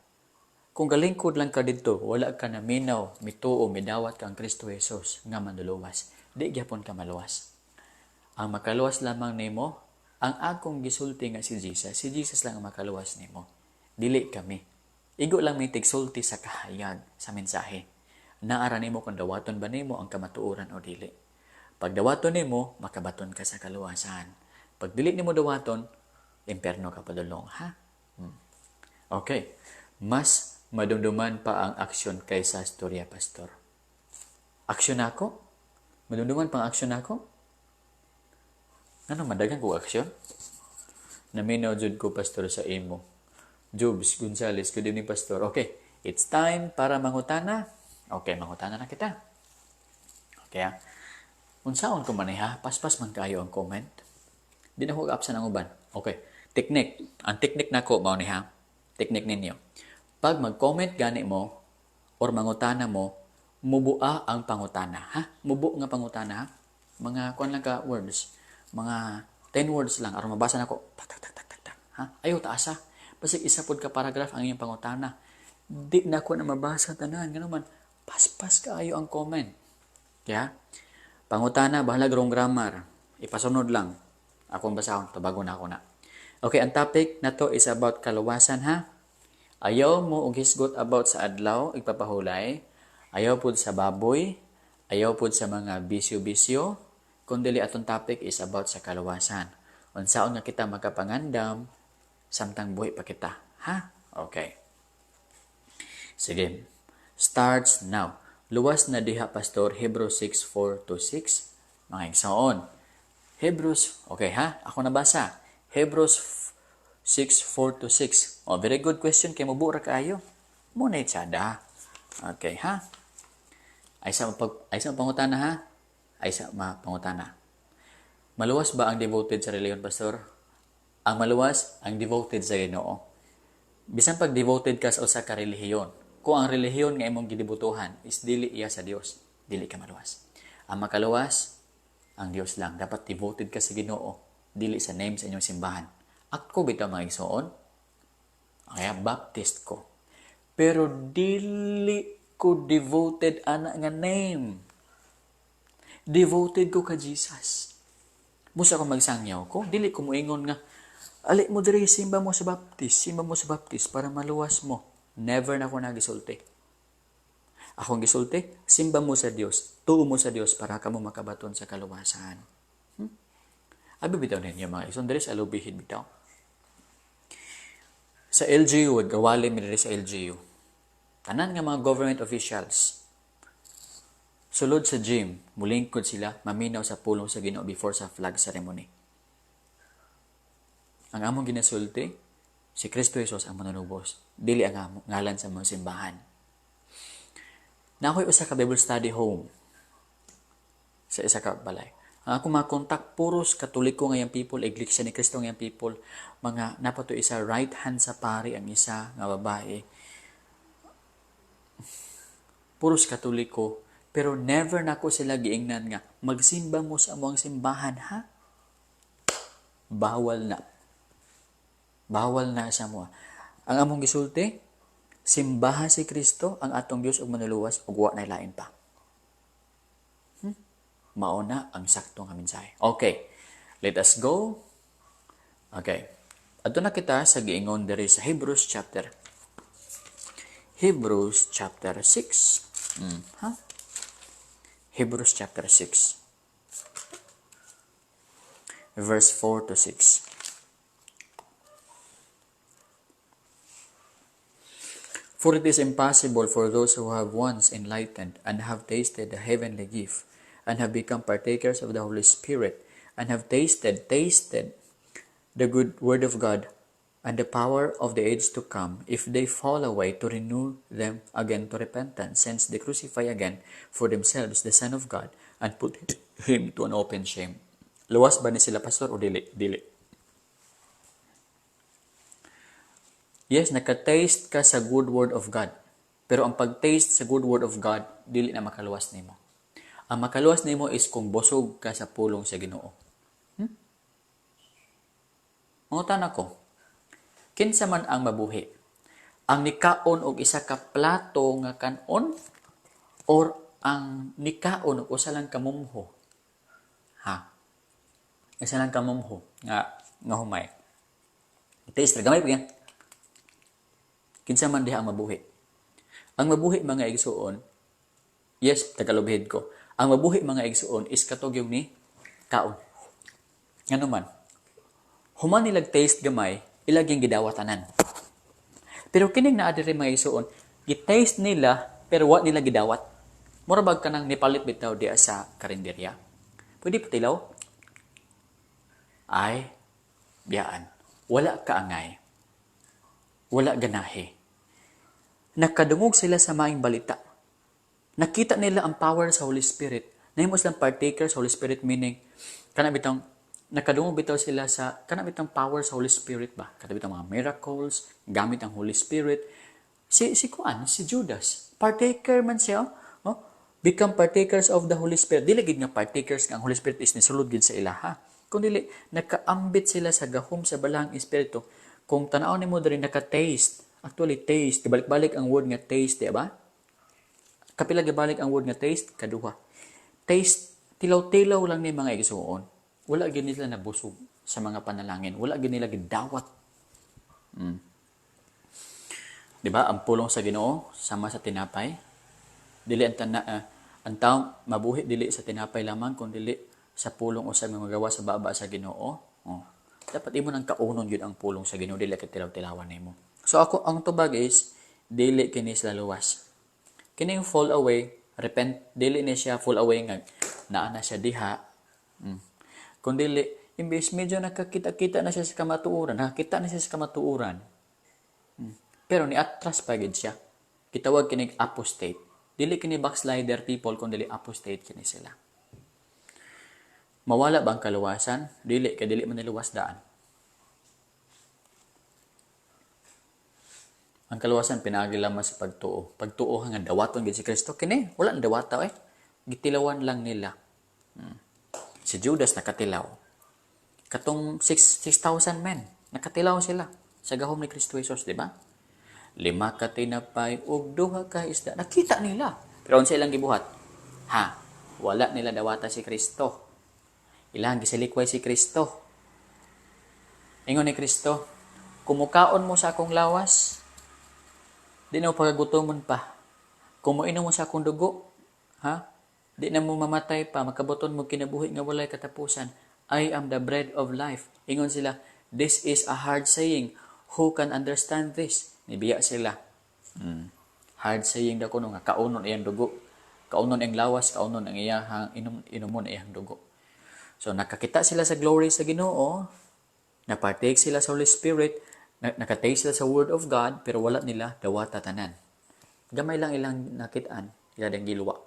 Kung galingkod lang ka didto, wala ka naminaw, mituo, midawat ka ang Kristo Jesus nga manluluwas, di gyapon ka maluwas. Ang makaluwas lamang nimo, ang akong gisulti nga si Jesus, si Jesus lang ang makaluwas nimo. Dili kami. Igo lang may tigsulti sa kahayag, sa mensahe. Naara nimo kung dawaton ba nimo ang kamatuoran o dili. Pag dawaton nimo, makabaton ka sa kaluwasan. Pag dili nimo dawaton, imperno ka padulong, ha? Okay. Mas madumduman pa ang aksyon kaysa istorya, Pastor. Aksyon ako? Madumduman pa ang aksyon ako? Ano, madagan ko aksyon? Naminaw jud ko, Pastor, sa imo. Jobs Gonzales, good evening, Pastor. Okay, it's time para mangutana. Okay, mangutana na kita. Okay, ha? Unsaon ko man ha? Paspas man kayo ang comment. Di na ko kaapsan ang uban. Okay, teknik. Ang teknik nako mao ni ha. Teknik ninyo. Pag mag-comment gani mo or mangutana mo, mubua ang pangutana, ha? Mubo nga pangutana, ha? Mga kuan lang ka words. Mga 10 words lang aron mabasa nako. Tak tak tak tak tak tak. Ha? Ayo taasa. Basig isa pod ka paragraph ang iyong pangutana. Di na ko na mabasa tanan. Ngano man, paspas kaayo ang comment. Kaya, pangutana, bahalag wrong grammar. Ipasunod lang. Akong basahon, tubagon na ako na. Okay, ang topic na to is about kaluwasan, ha? Ayaw mo og hisgot about sa adlaw, igpapahulay. Ayaw pud sa baboy. Ayaw pud sa mga bisyo-bisyo. Kung dili, atong topic is about sa kaluwasan. Unsaon nga kita makapangandam samtang buhi pa kita. Ha? Okay. Sige. Starts now. Luwas na diha, Pastor, Hebrews 6, 4 to 6. Mga igsoon. Hebrews, okay ha? Ako nabasa. Hebrews 6, 4 to 6. Oh, very good question. Kay mubuo ra kaayo. Muna tsada. Okay ha? Ay sa pangutana ha? Ay sa mapangutana. Maluwas ba ang devoted sa relihiyon, Pastor? Ang maluwas, ang devoted sa Ginoo. Bisan pag devoted ka sa usa ka relihiyon, kung ang relihiyon nga imong gidebutuhan is dili iya sa Dios, dili ka maluwas. Ang makaluwas, ang Dios lang. Dapat devoted ka sa Ginoo, dili sa name sa inyong simbahan. Ako bitaw, mga igsoon, kaya Baptist ko. Pero dili ko devoted ana nga name. Devoted ko ka Jesus. Busa ko magsangyaw ko, dili ko moingon nga ali mo diri, simba mo sa Baptist, simba mo sa Baptist para maluwas mo. Never na ko nagisulti. Akong gisulti, simba mo sa Dios, tuo mo sa Dios para kamo makabaton sa kaluwasan. Abi bitaw ninyo, mga igsoon, diri sa Alubijid bitaw. Sa LGU, gawali mi diri sa LGU. Tanan nga mga government officials, sulod sa gym, mulingkod sila, maminaw sa pulong sa Ginoo before sa flag ceremony. Ang among ginasulti, si Kristo Jesus ang manunubos, dili ang among ngalan sa mga simbahan. Na ako'y usa ka Bible study home sa isa ka balay. Ang akong mga contact, puros Katoliko ngayang people, Iglesia ni Cristo ngayang people, mga napato isa right hand sa pari ang isa nga babae. Puros Katoliko, pero never nako sila giingnan nga magsimba mo sa among simbahan, ha? Bawal na. Bawal na sa mo. Ang among gisulti, simbaha si Kristo ang atong Dios ug manuluwas ug wa na lain pa. Mao na ang sakto nga mensahe. Okay. Let us go. Okay. Adto na kita sa giingon diri sa Hebrews chapter 6. Ha? Hebrews chapter 6. Verse 4 to 6. For it is impossible for those who have once enlightened and have tasted the heavenly gift and have become partakers of the Holy Spirit and have tasted the good word of God and the power of the age to come, if they fall away, to renew them again to repentance, since they crucify again for themselves the Son of God and put him to an open shame. Luwas ba ni sila, Pastor, o dili? Dili. Yes, naka-taste ka sa good word of God. Pero ang pag-taste sa good word of God, dili na makaluwas nimo. Ang makaluwas nimo is kung busog ka sa pulong sa Ginoo. Mangutan ako, kinsa man ang mabuhi? Ang nikaon og isa ka plato nga kanon or ang nikaon og usa lang ka mumho? Ha? Isa lang ka mumho nga humay. Taste ra gamay pa yan. Kinsa man diha ang mabuhi? Ang mabuhi, mga igsuon, yes, Tagaloghead ko. Ang mabuhi, mga igsuon, is katog yung ni kaon. Ngano man? Human nilag taste gamay, ilag yung gidawatanan. Pero kining naa diri, mga igsuon, gi-taste nila pero wa nila gidawat. Mura bag kanang nipalit bitaw diya sa karinderya. Pwede patilaw? Ay, biyaan. Wala kaangay. Wala ganahe. Nakadungog sila sa maing balita. Nakita nila ang power sa Holy Spirit. Nahimo silang partaker sa Holy Spirit, meaning kana bitang nakadungog bitaw sila sa kana bitang power sa Holy Spirit ba? Kana bitang mga miracles gamit ang Holy Spirit. Si kuan, si Judas, partaker man siya, oh? Become partakers of the Holy Spirit. Dili gid nga partakers nga ang Holy Spirit is nisulod gid sa ilaha. Kung dili, nakaambit sila sa gahom sa Balahang Espiritu. Kung tan-aw nimo diri, naka-taste. Actually, taste, gibalik-balik ang word nga taste, di ba? Kapila gibalik ang word nga taste? Kaduha. Taste, tilaw-tilaw lang ni, mga igsuon. Wala gyud nila nabusog sa mga panalangin. Wala gyud nila gidawat. Di ba? Ang pulong sa Ginoo sama sa tinapay. Dili ang tana, ang tao mabuhi dili sa tinapay lamang kun dili sa pulong o sa mga gawa sa baba sa Ginoo. Oh. Dapat imo nang kaunon gyud ang pulong sa Ginoo, dili kay tilaw-tilawan nimo. So ako, ang tubag is dili kini sila luwas. Kini yung fall away, repent, dili ni siya fall away nga naa na siya diha. Kung dili, imbes medyo nakakita-kita na siya sa kamatuoran, nakakita na siya sa kamatuoran. Pero ni atras pa gid siya. Gitawag kinig apostate. Dili kini backslider people, kun dili apostate kini sila. Mawala ba ang kaluwasan? Dili, kay dili man niluwas daan. Ang kaluwasan pinaagi lamang sa pagtuo. Pagtuo nga dawaton gid si Kristo kini, wala nang dawata eh. Gitilawan lang nila. Si Judas nakatilaw. Katong 6,000 men, nakatilaw sila sa gahom ni Kristo Jesus, di ba? 5 ka tinapay ug 2 ka isda. Nakita nila. Pero unsa ilang gibuhat? Ha, wala nila dawata si Kristo. Ilang gisilikway si Kristo. Ingon ni Kristo, "Kumukaon mo sa akong lawas, di na mo pagagutomon pa. Kung moinom mo sa akong dugo, ha? Di na mo mamatay pa, makabuton mo kinabuhi nga walay katapusan. I am the bread of life." Ingon sila, "This is a hard saying. Who can understand this?" Nibiya sila. Hard saying daw kuno nga kaunon iyang dugo. Kaunon ang lawas, kaunon ang iyang inomon iyang dugo. So nakakita sila sa glory sa Ginoo, napartake sila sa Holy Spirit, nakataste sila sa Word of God, pero wala nila dawata tanan. Gamay lang ilang nakitaan, ila dang giluwa.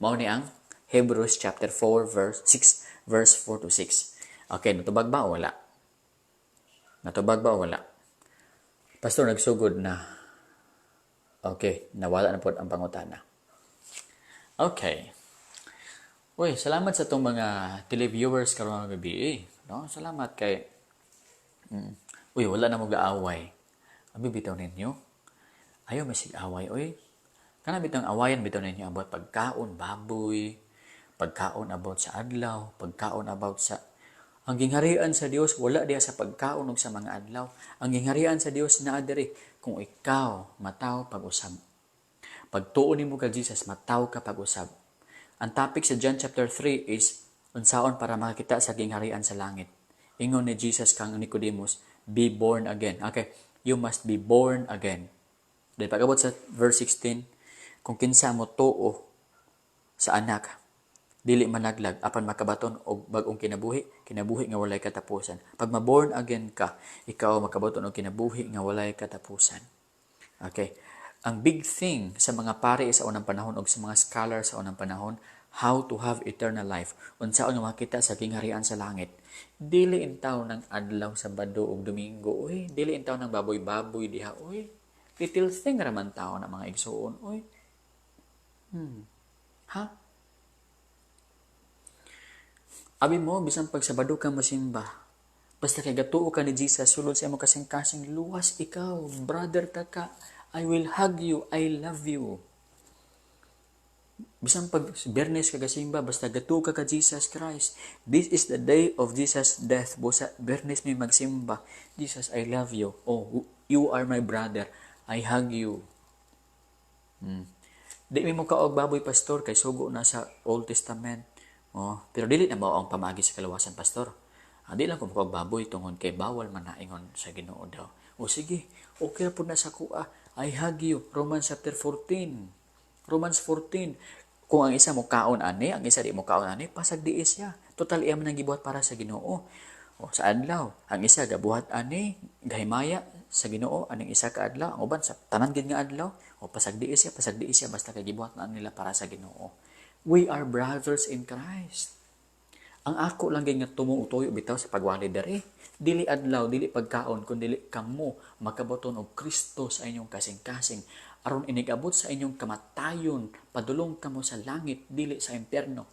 Mao ni ang Hebrews chapter 4 verse 6 verse 4 to 6. Okay, natubag ba o wala? Natubag ba o wala? Pastor, nagsugod na. Okay, nawala na po ang pangutana. Okay. Uy, salamat sa itong mga televiewers karong gabi eh. No? Salamat kay uy, wala na mo gaaway. Abi bitaw ninyo. Ayaw may away, uy. Kana bitang awayan bitaw ninyo about pagkaon baboy, pagkaon about sa adlaw, pagkaon about sa. Ang gingharian sa Dios wala diha sa pagkaon ug sa mga adlaw. Ang gingharian sa Dios naa diri kung ikaw mataw pag-usab. Pagtuo nimo kay Jesus, mataw ka pag-usab. Ang topic sa John chapter 3 is unsaon para makakita sa gingharian sa langit. Ingon ni Jesus kang Nicodemus, "Be born again." Okay, you must be born again. Dahil pag-abot sa verse 16, kung kinsa mo tuo sa anak, dili managlag apan makabaton og bag-ong kinabuhi, kinabuhi nga walay katapusan. Pag ma-born again ka, ikaw makabaton og kinabuhi nga walay katapusan. Okay. Ang big thing sa mga pari sa unang panahon og sa mga scholar sa unang panahon, how to have eternal life. Unsaon nga makita sa gingharian sa langit. Dili intaw ng adlaw, Sabado ug Domingo, uy. Dili intaw ng baboy-baboy diha, uy. Little thing ra man tao na, mga igsuon, uy. Ha? Abi mo, bisan pag Sabado ka mosimba, basta kay gatuo ka ni Jesus, sulod sa imong kasing-kasing, luwas ikaw, brother ta ka, I will hug you, I love you. Bisan pag Biyernes ka gasimba, basta gatuo ka ka Jesus Christ. This is the day of Jesus' death. Busa, Biyernes may magsimba. Jesus, I love you. Oh, you are my brother. I hug you. Di mi mo kaog baboy, pastor, kay sugo na sa Old Testament. Oh, pero dili na mao ang pamaagi sa kaluwasan, pastor. Ah, di lang ko makaog baboy tungod kay bawal man na ingon sa Ginoo daw. O sige, okay ra pud na sa kuha. I hug you. Romans chapter 14. Romans 14. Kung ang isa mo kaon ani, ang isa di mo kaon ani, pasag diis siya. Total iya man ang gibuhat para sa Ginoo. O sa adlaw, ang isa gabuhat ani, gahimaya sa Ginoo aning isa ka adlaw, ang uban sa tanan gid nga adlaw, o pasag diis siya basta kay gibuhat na nila para sa Ginoo. We are brothers in Christ. Ang ako lang gyud nga tumong utoyo bitaw sa pagwali diri. Dili adlaw, dili pagkaon, kun dili kamo makabaton og Kristo sa inyong kasing-kasing aron inigabot sa inyong kamatayon, padulong kamo sa langit, dili sa impyerno.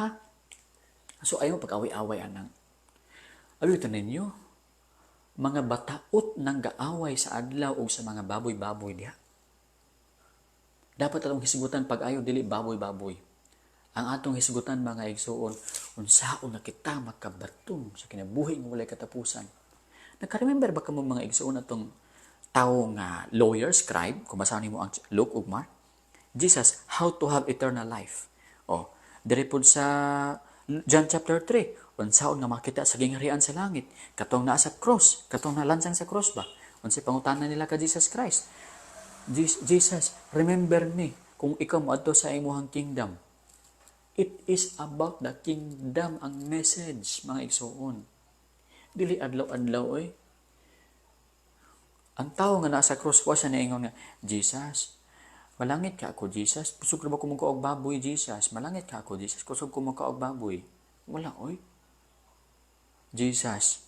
Ha? So ayaw pag-away-away anang. Abi ito ninyo. Mga bataot nang gaaway sa adlaw ug sa mga baboy-baboy diha. Dapat atong hisgutan pag-ayo dili baboy-baboy. Ang atong hisgutan, mga igsuon, unsaon na kita makabaton sa kinabuhi nga walay katapusan. Naka-remember ba kamo, mga igsuon, atong tawo nga lawyer, scribe, kung basahan nimo ang Luke ug Mark? Jesus, how to have eternal life. Oh, diri pod sa John chapter 3, unsaon nga makita sa gingharian sa langit, katong naa sa cross, katong nalansang sa cross ba? Unsay pangutana nila ka Jesus Christ? Jesus, remember me kung ikaw moadto sa imong kingdom. It is about the kingdom ang message, mga igsuon. Dili adlaw-adlaw oy. Ang tao nga nasa cross wa siya niingon nga, "Jesus, malangit ka ako, Jesus. Kusog ra ba ko og baboy, Jesus? Malangit ka ako, Jesus. Kusog ko og baboy." Wala oy. "Jesus,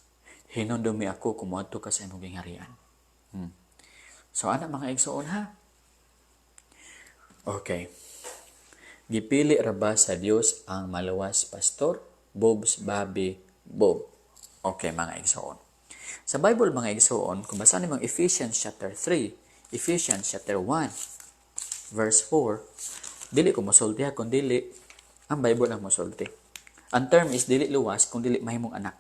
hinumdumi ako kung moadto ka sa imong gingharian." So ana, mga igsuon, ha. Okay. Gipili ra ba sa Dios ang maluwas, Pastor? Bobs, Babi, Bob. Okay, mga igsuon. Sa Bible, mga igsuon, kung basahin mo ang Ephesians chapter 3, Ephesians chapter 1, verse 4, dili ko mosulti ha, kung dili ang Bible ang mosulti. Ang term is dili luwas kung dili mahimong anak.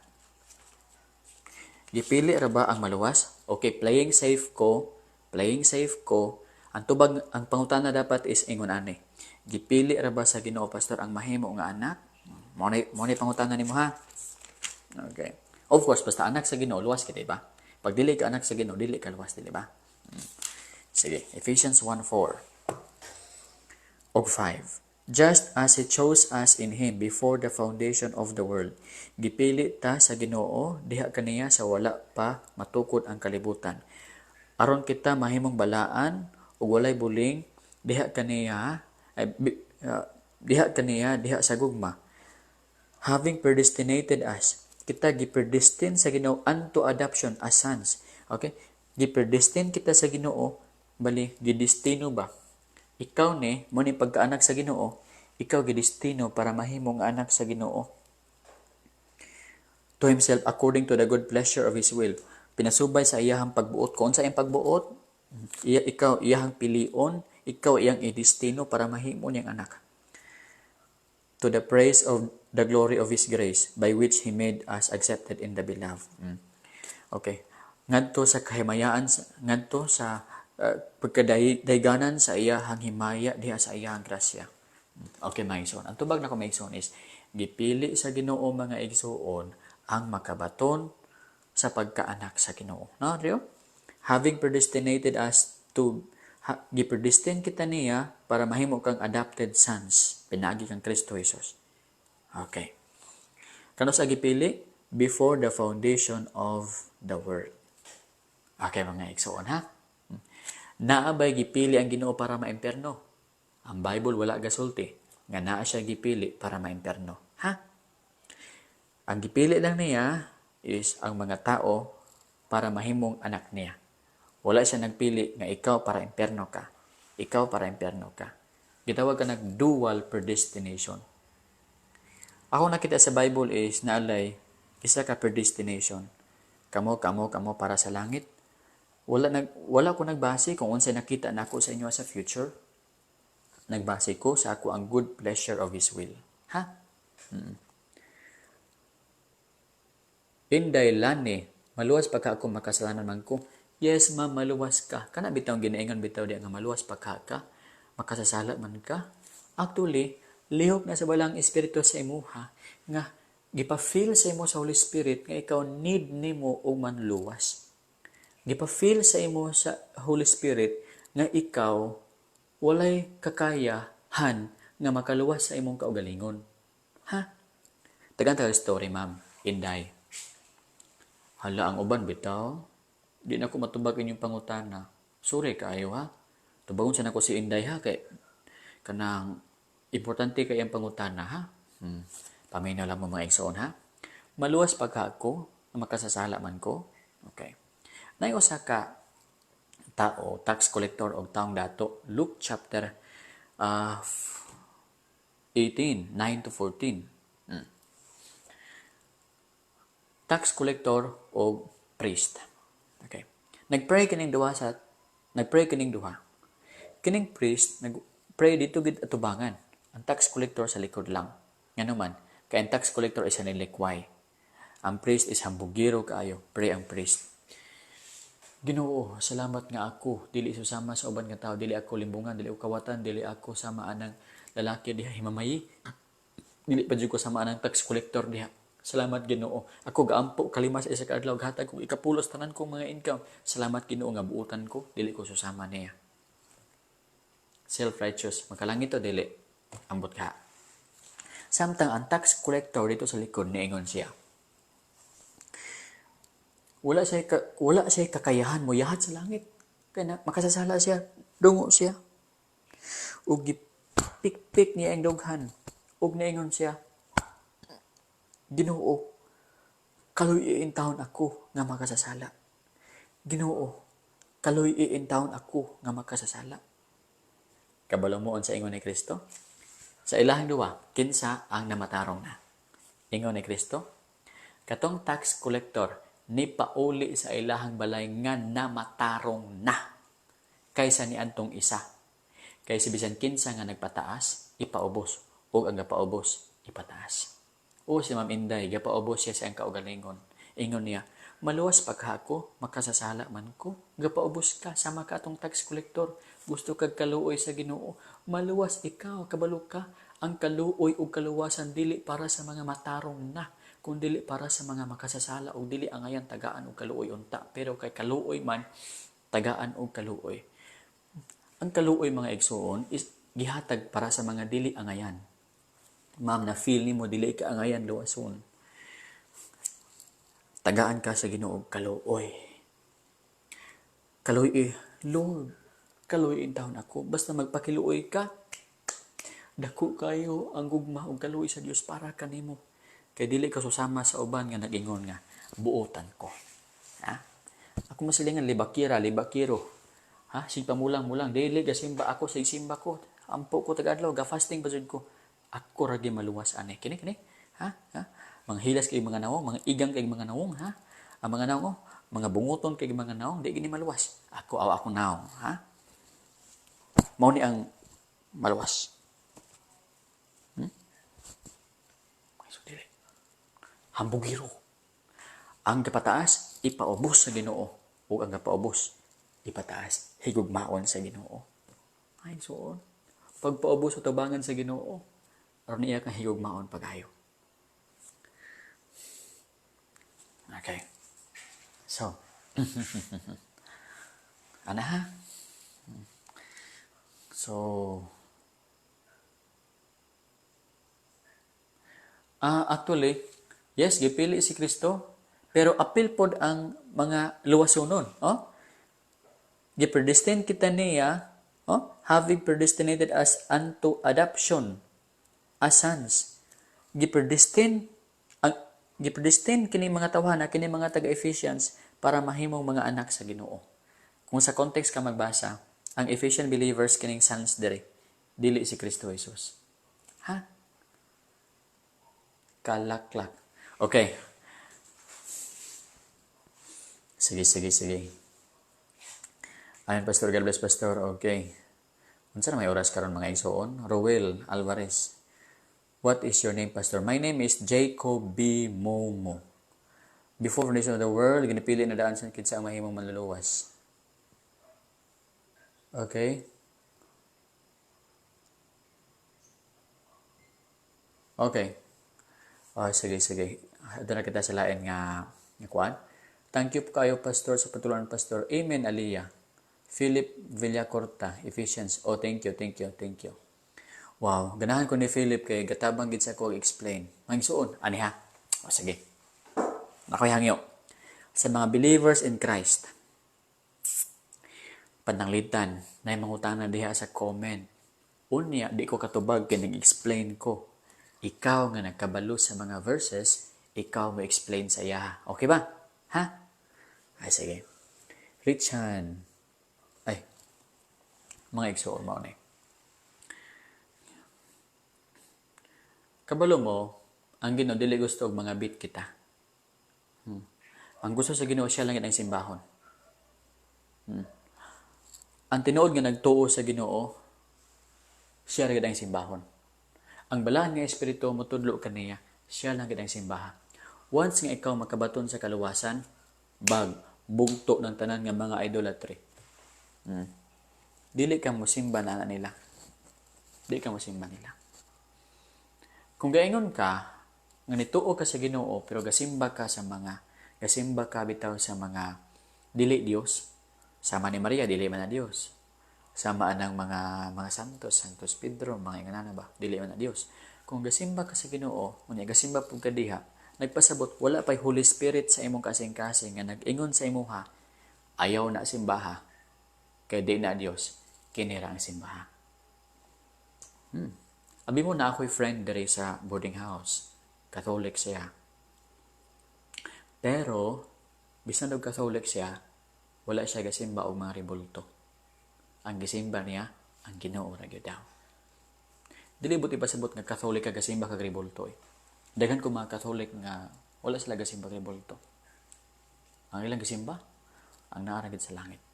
Gipili ra ba ang maluwas? Okay, playing safe ko, playing safe ko. Ang tubag, ang pangutana dapat is ingon ani. Gipili ra ba sa Ginoo, Pastor, ang mahimo nga anak? Mo ni pangutana nimo ha. Okay. Of course, basta anak sa Ginoo, luwas ka, di ba? Pag dili ka anak sa Ginoo, dili ka luwas, di ba? Sige, Ephesians 1:4 og 5. Just as He chose us in Him before the foundation of the world. Gipili ta sa Ginoo diha kaniya sa wala pa matukod ang kalibutan. Aron kita mahimong balaan ug walay buling diha kaniya ay, diha kaniya diha sa gugma. Having predestinated us, kita gipredestine sa Ginoo, unto adoption as sons. Okay? Gipredestine kita sa Ginoo, bali gidestino ba? Ikaw ni, mo ni pagkaanak sa Ginoo, ikaw gidestino para mahimong anak sa Ginoo. To Himself according to the good pleasure of His will. Pinasubay sa iyahang pagbuot. Kung sa iyang pagbuot, iya, ikaw iyahang pilion, ikaw iyang idestino para mahimo niyang anak. To the praise of the glory of His grace, by which He made us accepted in the Beloved. Okay. Ngadto sa kahimayaan, ngadto sa pagkadayganan sa iyahang himaya diha sa iyahang grasya. Okay, mga igsoon. Ang tubag nako, mga igsoon, is gipili sa Ginoo, mga igsoon, ang makabaton sa pagkaanak sa Ginoo. No, Rio? Having predestinated us to ha, gipredestine kita niya para mahimo kang adopted sons pinaagi kang Kristo Jesus. Okay. Kanus-a gipili? Before the foundation of the world. Okay, mga igsoon ha. Naa bay gipili ang Ginoo para maimperno? Ang Bible wala gasulti nga naa siya gipili para maimperno. Ha? Ang gipili lang niya is ang mga tao para mahimong anak niya. Wala siya nagpili nga ikaw para imperno ka. Ikaw para imperno ka. Gitawag ka nag dual predestination. Ako nakita sa Bible is naalay isa ka predestination. Kamo, kamo, kamo para sa langit. Wala ko nagbase kung unsay nakita nako sa inyo sa future. Nagbase ko sa ako ang good pleasure of His will. Ha? Inday Lani, maluwas pa ka ako makasalanan man ko? Yes, ma'am, maluwas ka. Kana bitaw ginaingon bitaw di nga maluwas pa ka ka. Makasasala man ka. Actually, lihok na sa Balaang Espiritu sa imuha nga gipa-feel sa imo sa Holy Spirit nga ikaw need nimo og manluwas. Gipa-feel sa imo sa Holy Spirit nga ikaw walay kakayahan nga makaluwas sa imong kaugalingon. Ha? Tagan tayo story, ma'am. Inday. Hala, ang uban bitaw. Di na ko matubag inyong pangutana. Sorry kaayo ha. Tubagon sa nako si Inday ha kay kanang importante kay ang pangutana ha. Paminaw lang mo, mga igsoon, ha. Maluwas pagka ako, makasasala man ko. Okay. Nay usa ka tao, tax collector og taong dato, Luke chapter 18, 9 to 14. Tax collector o priest. Okay. Nagpray kining duha. Kining priest nagpray dito gid atubangan. Ang tax collector sa likod lang. Ngano man, kay ang tax collector is nilikway. Ang priest is hambugiro kaayo. Pray ang priest. Ginoo, salamat nga ako dili susama sa uban nga tao, dili ako limbungan, dili ako kawatan, dili ako sama anang lalaki diha himamayi. Dili pa jud ko sama anang tax collector diha. Salamat, Ginoo. Ako gaampo kalima sa isa ka adlaw, gatag kog ikapulos tanan kong mga income. Salamat, Ginoo, nga buutan ko, dili ko susama niya. Self-righteous, makalangit o dili? Ambot ka. Samtang ang tax collector dito sa likod, niingon siya. Wala siya kakayahan mo yahat sa langit. Kaya na, makasasala siya, dungo siya. Ug gipikpik niya ang dughan. Ug niingon siya, "Ginoo, kaluy taon ako nga makasasala. Ginoo, kaluy taon ako nga makasasala." Kabalo mo sa ingon ni Kristo? Sa ilahang duwa, kinsa ang namatarong na? Ingon ni Kristo, katong tax collector ni pauli sa ilahang balay nga namatarong na kaysa ni antong isa. Kay si bisan kinsa nga nagpataas, ipaubos, ug ang gapaubos, ipataas. O si Ma'am Inday, gapaubos siya sa iyang kaugalingon. Ingon niya, "Maluwas pa ka ako, makasasala man ko." Gapaubos ka, sama ka atong tax collector. Gusto kag kaluoy sa Ginoo. Maluwas ikaw, kabalo ka. Ang kaluoy ug kaluwasan dili para sa mga matarong na, kun dili para sa mga makasasala ug dili angayan tagaan og kaluoy unta. Pero kay kaluoy man, tagaan og kaluoy. Ang kaluoy, mga igsuon, is gihatag para sa mga dili angayan. Ma'am, na feel nimo dili ka angayan luwason. Tagaan ka sa Ginoo kaluoy. Kaluoy, Lord, kaluoy taon ako. Basta magpakiluoy ka, dako kayo ang gugma ug kaluoy sa Dios para kanimo. Kay dili ka susama sa uban nga nag-ingon nga buotan ko. Ha? Ako masilingan libakira, libakiro. Ha? Sig pamulang-mulang dili ga simba ako, sig simba ko. Ampo ko tagadlaw, ga fasting pa jud ko. Ako ra gyud maluwas ani. Kini kini. Ha? Ha? Mga hilas kay mga nawong, mga igang kay mga nawong, ha? Ang mga nawong, oh, mga bunguton kay mga nawong, di gini maluwas. Ako aw ako nawong, ha? Mao ni ang maluwas. So, dili. Hambugiro. Ang kapataas, ipaubos sa Ginoo. Ug ang kapaubos, ipataas. Higugmaon sa Ginoo. Ay, so, pagpaubos sa tubangan sa Ginoo, aron niya kang higugmaon pagayo. Okay. So, ana ha? So, actually, yes, gipili si Kristo, pero apil pod ang mga luwasonon, oh? Gipredestined kita niya, oh? Having predestinated us unto adoption as sons. Gipredestined kini mga tawhana, kini mga taga-Ephesians para mahimong mga anak sa Ginoo. Kung sa context ka magbasa, ang Ephesian believers kining sons diri, dili si Kristo Jesus. Ha? Kalaklak. Okay. Sige, sige, sige. Ayan, Pastor. God bless, Pastor. Okay. Unsa na may oras karon, mga igsoon? Roel Alvarez. What is your name, Pastor? My name is Jacob B. Momo. Before foundation of the world, ginipili na daan sa kinsa ang mahimong manluluwas. Okay? Okay. Oh, sige, sige. Doon na kita sa lain nga kuan. Thank you po kayo, Pastor, sa patuluan, Pastor. Amen, Aliyah. Philip Villacorta, Ephesians. Oh, thank you, thank you, thank you. Wow, ganahan ko ni Philip kay gatabang gid sa ko explain. Mga igsuon, ani ha? O sige. Nakoy hangyo. Sa mga believers in Christ, pananglitan, na mangutana diha sa comment. Unya, di ko katubag kay nag-explain ko. Ikaw nga nagkabalo sa mga verses, ikaw mo explain sa iya. Okay ba? Ha? Ay, sige. Richan. Ay, mga igsuon mao ni. Kabalo mo, ang Ginoo dili gusto og mga bit kita. Ang gusto sa Ginoo, siya lang ang simbahon. Ang tinuod nga nagtuo sa Ginoo, siya ra ang simbahon. Ang Balaan nga Espiritu motudlo kaniya, siya lang gid ang simbaha. Once nga ikaw makabaton sa kaluwasan, bag bugto ng tanan nga mga idolatry. Dili ka mosimba na nila. Dili ka mosimba nila. Kung gaingon ka nga nituo ka sa Ginoo pero gasimba ka bitaw sa mga dili Dios, sama ni Maria, dili man na Dios. Sama anang mga santos, Santos Pedro, mga ingana ba, dili man na Dios. Kung gasimba ka sa Ginoo, unya gasimba pud ka diha, nagpasabot wala pay Holy Spirit sa imong kasing-kasing nga nag-ingon sa imuha, ayaw na simbaha kay di na Dios, kini ra ang simbaha. Abi mo na ako'y friend diri sa boarding house. Catholic siya. Pero bisan og Catholic siya, wala siya gasimba og mga rebulto. Ang gisimba niya, ang Ginoo ra gyud daw. Dili buot ipasabot nga Catholic ka gasimba kag rebulto eh. Daghan ko mga Catholic nga wala sila gasimba rebulto. Ang ilang gisimba, ang naa ra gid sa langit.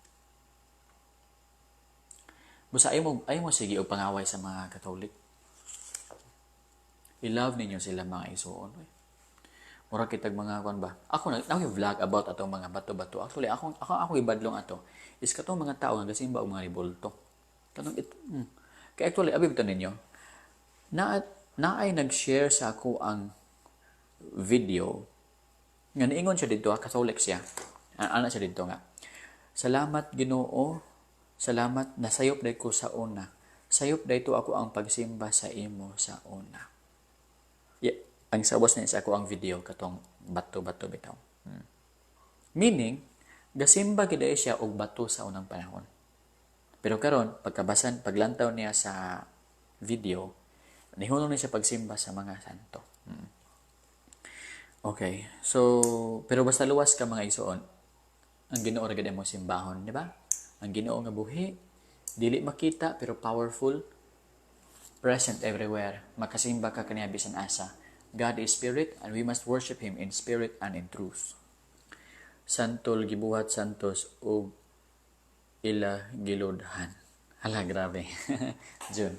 Busa ay mo sige og pangaway sa mga Catholic. I-love ninyo sila, mga isuon. Oy. Mura kitag mga kuan ba? Ako na ako vlog about atong mga bato-bato. Actually, ako ibadlong ato is katong mga tao nga gasimba og mga rebulto. Kanang it. Kay actually abi bitaw ninyo na naay nag-share sa ako ang video nga niingon siya didto, Catholic siya. Ana siya didto nga, "Salamat Ginoo, salamat, nasayop day ko sa una. Sayop dayto ako ang pagsimba sa imo sa una." Yeah, ang sawas na sa ako ang video katong bato-bato bitaw. Meaning, gasimba gid siya og bato sa unang panahon. Pero karon pagkabasan, paglantaw niya sa video, nihunong niya siya pagsimba sa mga santo. Okay. So, pero basta luwas ka, mga igsoon, ang Ginoo ra gid mo simbahon, di ba? Ang Ginoo nga buhi, dili makita pero powerful, present everywhere. Makasimba ka kaniya bisan asa. God is spirit and we must worship Him in spirit and in truth. Santol gibuhat santos ug ila giludhan. Hala, grabe. Jun.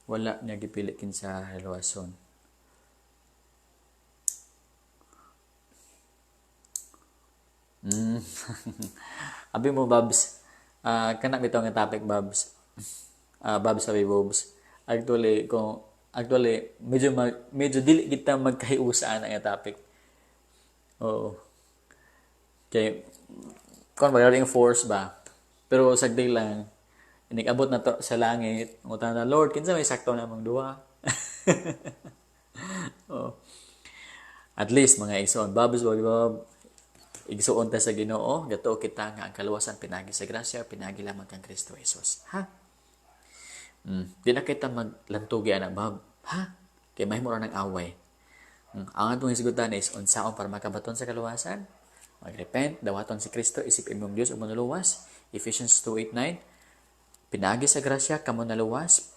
Wala niya gipili kinsa reluwason. Abi mo, Babs. Kana bitaw nga topic, Babs. Babs, sabi Babs. Actually, kung actually medyo dili kita magkahiusaan ang topic. Oo. Kay kon ba yung force ba? Pero sagdi lang inig-abot na to sa langit, ngutana na, "Lord, kinsa may sakto namang duha?" Oo. At least, mga igsoon, Babs, wag Bob, igsuon ta sa Ginoo, gatuo kita nga ang kaluwasan pinagi sa grasya, pinagi lamang kang Kristo Jesus. Ha? Di na kita maglantugi ana, Bob. Ha? Kay mahimo ra ng away. Ang atong hisgutan is unsaon para makabaton sa kaluwasan? Magrepent, dawaton si Kristo isip imong Dios ug manuluwas. Ephesians 2:8-9. Pinaagi sa grasya kamo naluwas.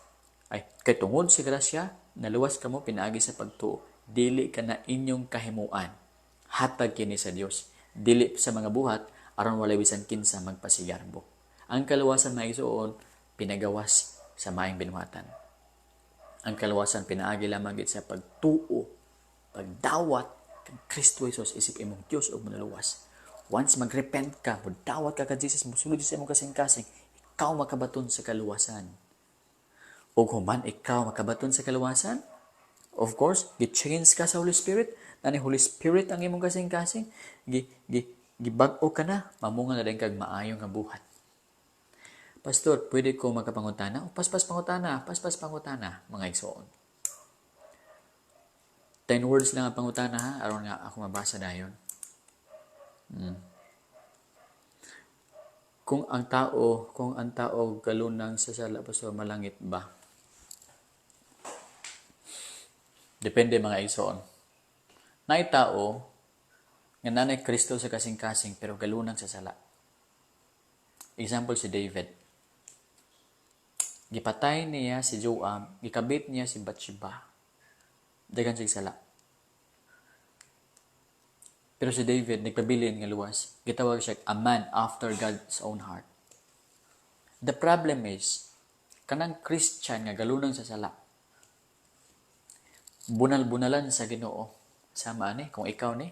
Ay, kay tungod sa grasya naluwas kamo pinaagi sa pagtuo. Dili ka na inyong kahimuan. Hatag kini sa Dios. Dili sa mga buhat aron walay bisan kinsa magpasigarbo. Ang kaluwasan, mga igsoon, pinagawas sa maayong binuhatan. Ang kaluwasan pinaagi lamang gid sa pagtuo, pagdawat kang Kristo Jesus isip imong Dios ug manuluwas. Once magrepent ka, mudawat ka ka Jesus, mosulod sa imong kasing-kasing, ikaw makabaton sa kaluwasan. Ug human ikaw makabaton sa kaluwasan, of course, gi-change ka sa Holy Spirit, nani Holy Spirit ang imong kasing-kasing, gi, gi, gibag-o ka na, mamunga na din kag maayo nga buhat. "Pastor, pwede ko makapangutana?" O, paspas pangutana, paspas pangutana, mga igsoon. 10 words lang ang pangutana ha, aron nga ako mabasa dayon. Kung ang tao galunang sa sala, pastor, malangit ba? Depende, mga igsoon. Naay tao nga nanay Kristo sa kasing-kasing pero galunang sa sala. Example, si David. Gipatay niya si Joab, gikabit niya si Bathsheba. Daghan siya sala. Pero si David, nagpabilin nga luwas. Gitawag siya a man after God's own heart. The problem is, kanang Christian nga galunang sa sala, bunal-bunalan sa Ginoo. Sama ani kung ikaw ni.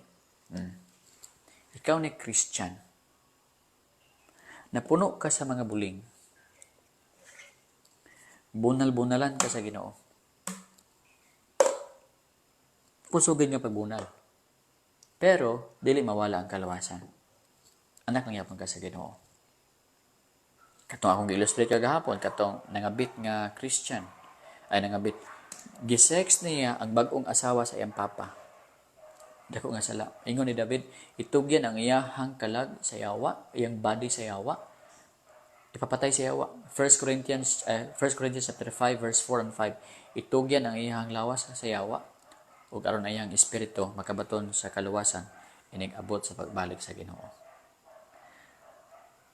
Ikaw ni Christian. Napuno ka sa mga buling. Bunal-bunalan ka sa Ginoo. Kusugin nga pagbunal. Pero dili mawala ang kalawasan. Anak lang yapon ka sa Ginoo. Katong akong gi-illustrate kagahapon, katong nangabit nga Christian, ay nangabit, gisex niya ang bag-ong asawa sa iyang papa. Dako nga sala. Ingon ni David, itugyan ang iyahang kalag sa yawa, iyang body sa yawa. Ipapatay sa yawa. 1 Corinthians chapter 5 verse 4 and 5. Itugyan ang iyahang lawas sa yawa ug aron ang iyang espiritu makabaton sa kaluwasan inig abot sa pagbalik sa Ginoo.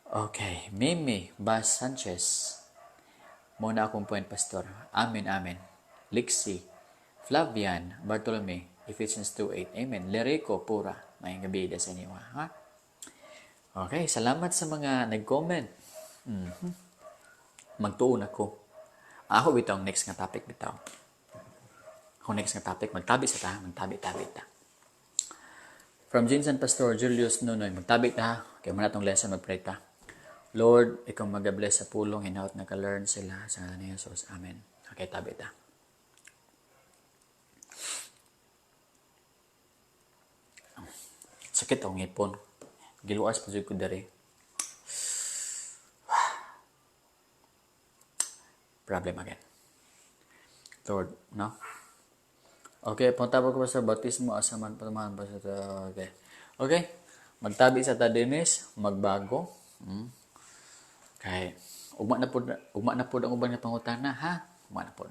Okay, Mimi Bas Sanchez. Mao na akong point, Pastor. Amen, amen. Lixie, Flavian Bartolome, Ephesians 2:8. Amen. Lerico Pura. Maayong gabii sa inyo. Ha? Okay, salamat sa mga nag-comment. Magtuon ako. Ako bitaw ang next nga topic bitaw. Ako next nga topic, magtabi sa ta, magtabi-tabi ta. From Jinsan Pastor Julius Nunoy, magtabi ta ha. Kaya mao na tong lesson, magpray ta. Lord, ikaw mag-bless sa pulong, hinaut naka-learn sila sa ngalan ni Jesus. Amen. Okay, tabi ta. Sakit ang ngipon. Giluas pa jud ko diri. Problem again. Lord, no? Okay, punta ko sa bautismo asa man patuman pa sa okay. Okay. Magtabi sa ta Dennis, magbago. Kay ugma na pud ang uban nga pangutana ha. Ugma na pud.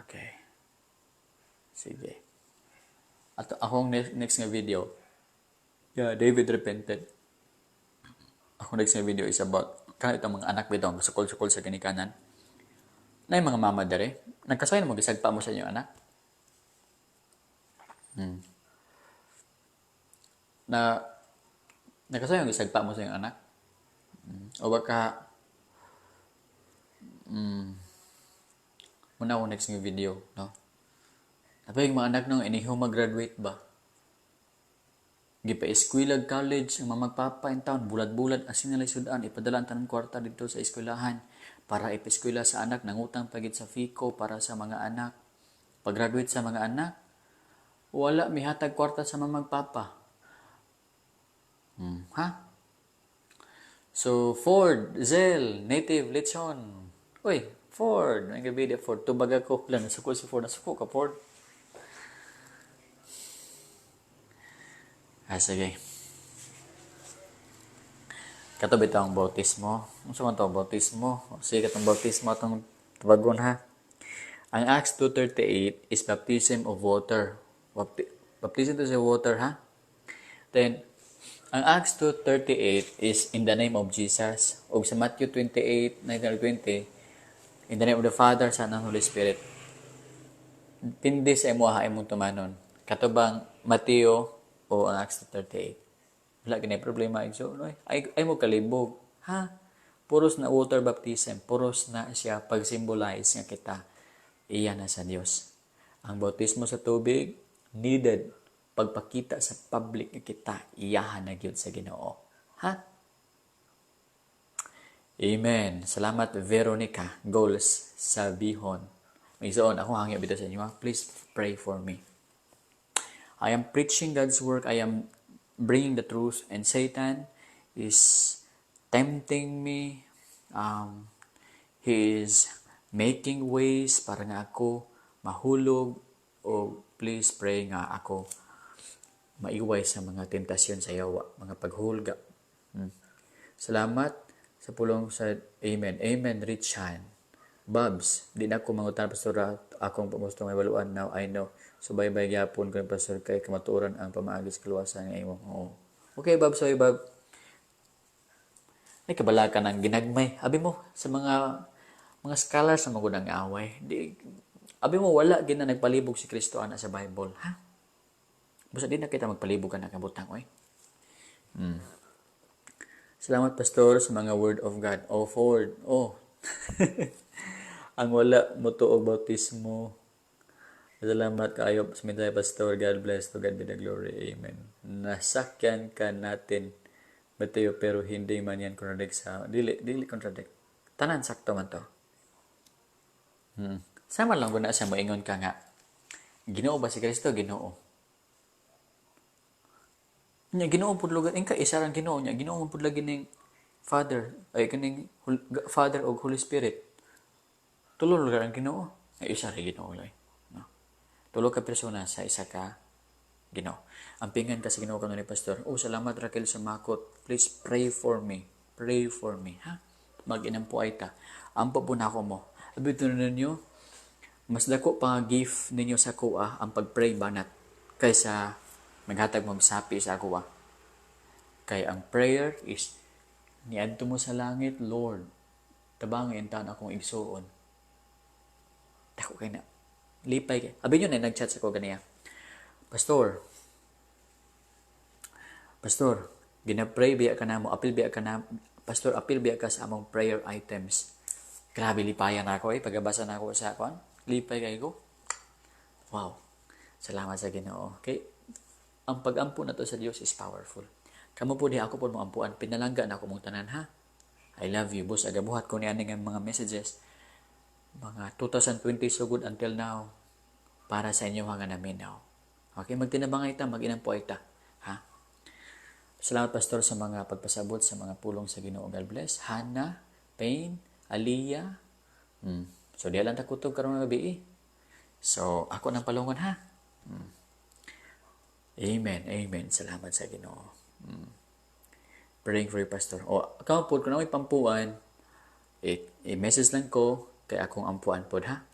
Okay. Sige. Ato akong next nga video. Yeah, David repented. Ako next nga video is about kanang itong mga anak bitaw sukol-sukol sa ginikanan. Nay mga mama dere, nagkasay na mo gisagpa mo sa inyong anak. Na nagkasay mo gisagpa mo sa inyong anak. O baka mao na akong next nga video, no? Tapos yung mga anak nung iniho mag-graduate ba? Gipa-eskwela college ang mamagpapa in town, bulad-bulad asin nila sudan, ipadala ang tanan kwarta dito sa eskwelahan para ipa-eskwela sa anak, nangutang pagid sa FICO para sa mga anak. Pag-graduate sa mga anak, wala mihatag kwarta sa mamagpapa. Ha? So, Ford, Zell, Native, Lechon. Uy, Ford. Ang gabi di Ford. Tubag ako. Wala, nasuko si Ford. Nasuko ka, Ford. Ah, sige. Kato bitaw ang bautismo. Unsa man to bautismo? Sige, katong bautismo atong tubagon ha. Ang Acts 2:38 is baptism of water. Baptism to sa water ha. Then ang Acts 2:38 is in the name of Jesus. Og sa Matthew 28:19-20, in the name of the Father, Son, and Holy Spirit. Depende sa imo ha imong tumanon. Kato bang Mateo o ang Acts 2:38? Wala gani problema igso, no? Ay mo kalibog. Ha? Puros na water baptism, puros na siya pag-symbolize nga kita iya na sa Dios. Ang bautismo sa tubig needed pagpakita sa public nga kita iyahan na gyud sa Ginoo. Ha? Amen. Salamat Veronica Goals sa Bihon. Igsoon, ako hangyo bitaw sa inyo. Ha? Please pray for me. I am preaching God's work. I am bringing the truth, and Satan is tempting me. He is making ways para nga ako mahulog, o please pray nga ako maiway sa mga tentasyon sa yawa, mga paghulga. Salamat sa pulong sa amen. Amen, Richan. Babs, di na ako mangutan, Pastor, akong gusto may baluan, now I know. So bye-bye gyapon ko, Pastor, kay kamatuoran ang pamaagi sa kaluwasan nga imo. Oo. Okay, Babs, sorry, Bab. Ay kabala ka ng ginagmay. Abi mo sa mga scholars sa magudang away. Di Abi mo wala gina nagpalibog si Kristo ana sa Bible, ha? Basta di na kita magpalibog ka na kabutang, oy. Salamat, Pastor, sa mga word of God. Oh, Ford. Oh. Ang wala mo og bautismo. Salamat kaayo sa mensahe, Pastor. God bless. To God be the glory. Amen. Nasakyan ka natin, Mateo, pero hindi man yan contradict sa dili dili contradict. Tanan sakto man to. Sama lang guna sa moingon ka nga Ginoo ba si Kristo? Ginoo. Nya Ginoo pud lugar ingka isa rang Ginoo nya Ginoo man pud lagi ning Father ay kining Father ug Holy Spirit. Tulo lugar ang Ginoo. Ay isa ra Ginoo lay. No? Tulo ka persona sa isa ka Ginoo. Ampingan ka sa Ginoo kanu ni Pastor. Oh, salamat, Raquel Sumakot. Please pray for me. Pray for me, ha? Mag-inampo ay ta. Ampo po na ako mo. Abi ninyo, mas dako pa nga gift ninyo sa kuha ang pag-pray banat kaysa maghatag mo sapi sa ako. Kay ang prayer is niadto mo sa langit, "Lord, tabangi intawn akong igsuon." Dako kay na. Lipay kay. Abi nyo na nag-chat sa ko ganiya. "Pastor, Pastor, gina-pray biya ka namo, apil biya ka na, Pastor, apil biya ka sa among prayer items." Grabe lipayan ako eh, pagabasa na ako sa kuan. Lipay kay ko. Wow. Salamat sa Ginoo. Okay. Ang pagampo na to sa Dios is powerful. Kamo po di ako po mo ampuan, pinalangga na ako mong tanan, ha. I love you, boss. Agabuhat ko ni ani nga mga messages. Mga 2020 sugod until now para sa inyo nga naminaw. Okay, magtinabangay ta, mag-inampo ay ta. Ha? Salamat, Pastor, sa mga pagpasabot sa mga pulong sa Ginoo. God bless. Hannah, Payne, Aliyah. So di lang ta kutob karong gabi eh. So ako nang palungon, ha. Amen. Amen. Salamat sa Ginoo. Praying for you, Pastor. O, ikaw po, kung may pampuan, i-message lang ko kay akong ampuan pod, ha.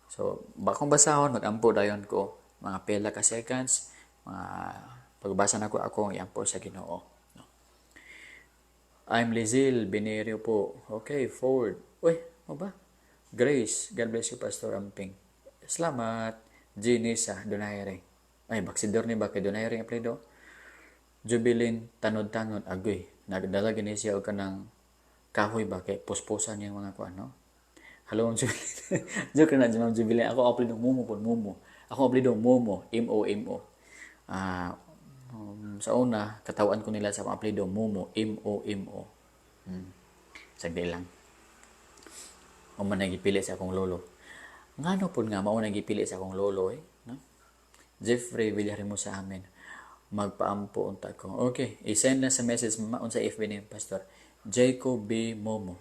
So, bakong basahon, mag-ampo dayon ko. Mga pila ka seconds, mga pagbasa na ko akong iampo sa Ginoo. No? I'm Lizil Benerio po. Okay, forward. Uy, mo ba? Grace, God bless you, Pastor Amping. Salamat. Ginisa Donaire. Ay, baksidor ni ba kay Donaire ang apelyido? Jubilin tanod-tanod agoy. Nagdala gini siya og kanang kahoy ba kay puspusan niyang mga kuan, no? Hello, Ma'am Jubilin. Joke na, Ma'am Jubilin. Ako apelyido Momo po, Momo. Ako apelyido Momo, M O M O. Ah, sa una, katawan ko nila sa akong apelyido Momo, M O M O. Sagdi lang. O man nagipili sa akong lolo. Ngano pud nga mao nagipili sa akong lolo eh, no? Jeffrey Villarimo sa amin. Magpaampo unta ko. Okay, i-send na sa message ma unsa FB ni Pastor. Jacob B. Momo.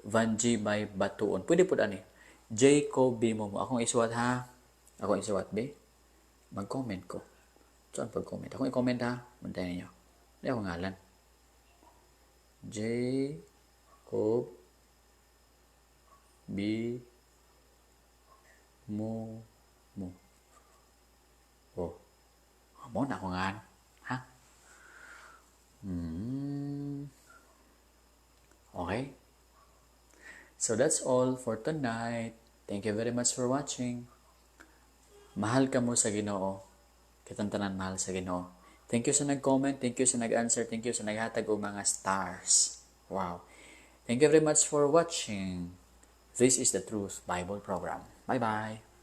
Van G. by Batuon. Pwede pud ani. Jacob B. Momo. Akong isuwat, ha. Akong isuwat B. Mag-comment ko. Saan pag-comment? Akong i-comment, ha. Bantayan ninyo. Hindi ako ngalan. Jacob B. Momo. Oh. Mo na ako nga. Ha? Okay. So that's all for tonight. Thank you very much for watching. Mahal ka mo sa Ginoo. Kitang tanan mahal sa Ginoo. Thank you sa nag-comment, thank you sa nag-answer, thank you sa naghatag og mga stars. Wow. Thank you very much for watching. This is the Truth Bible Program. Bye-bye.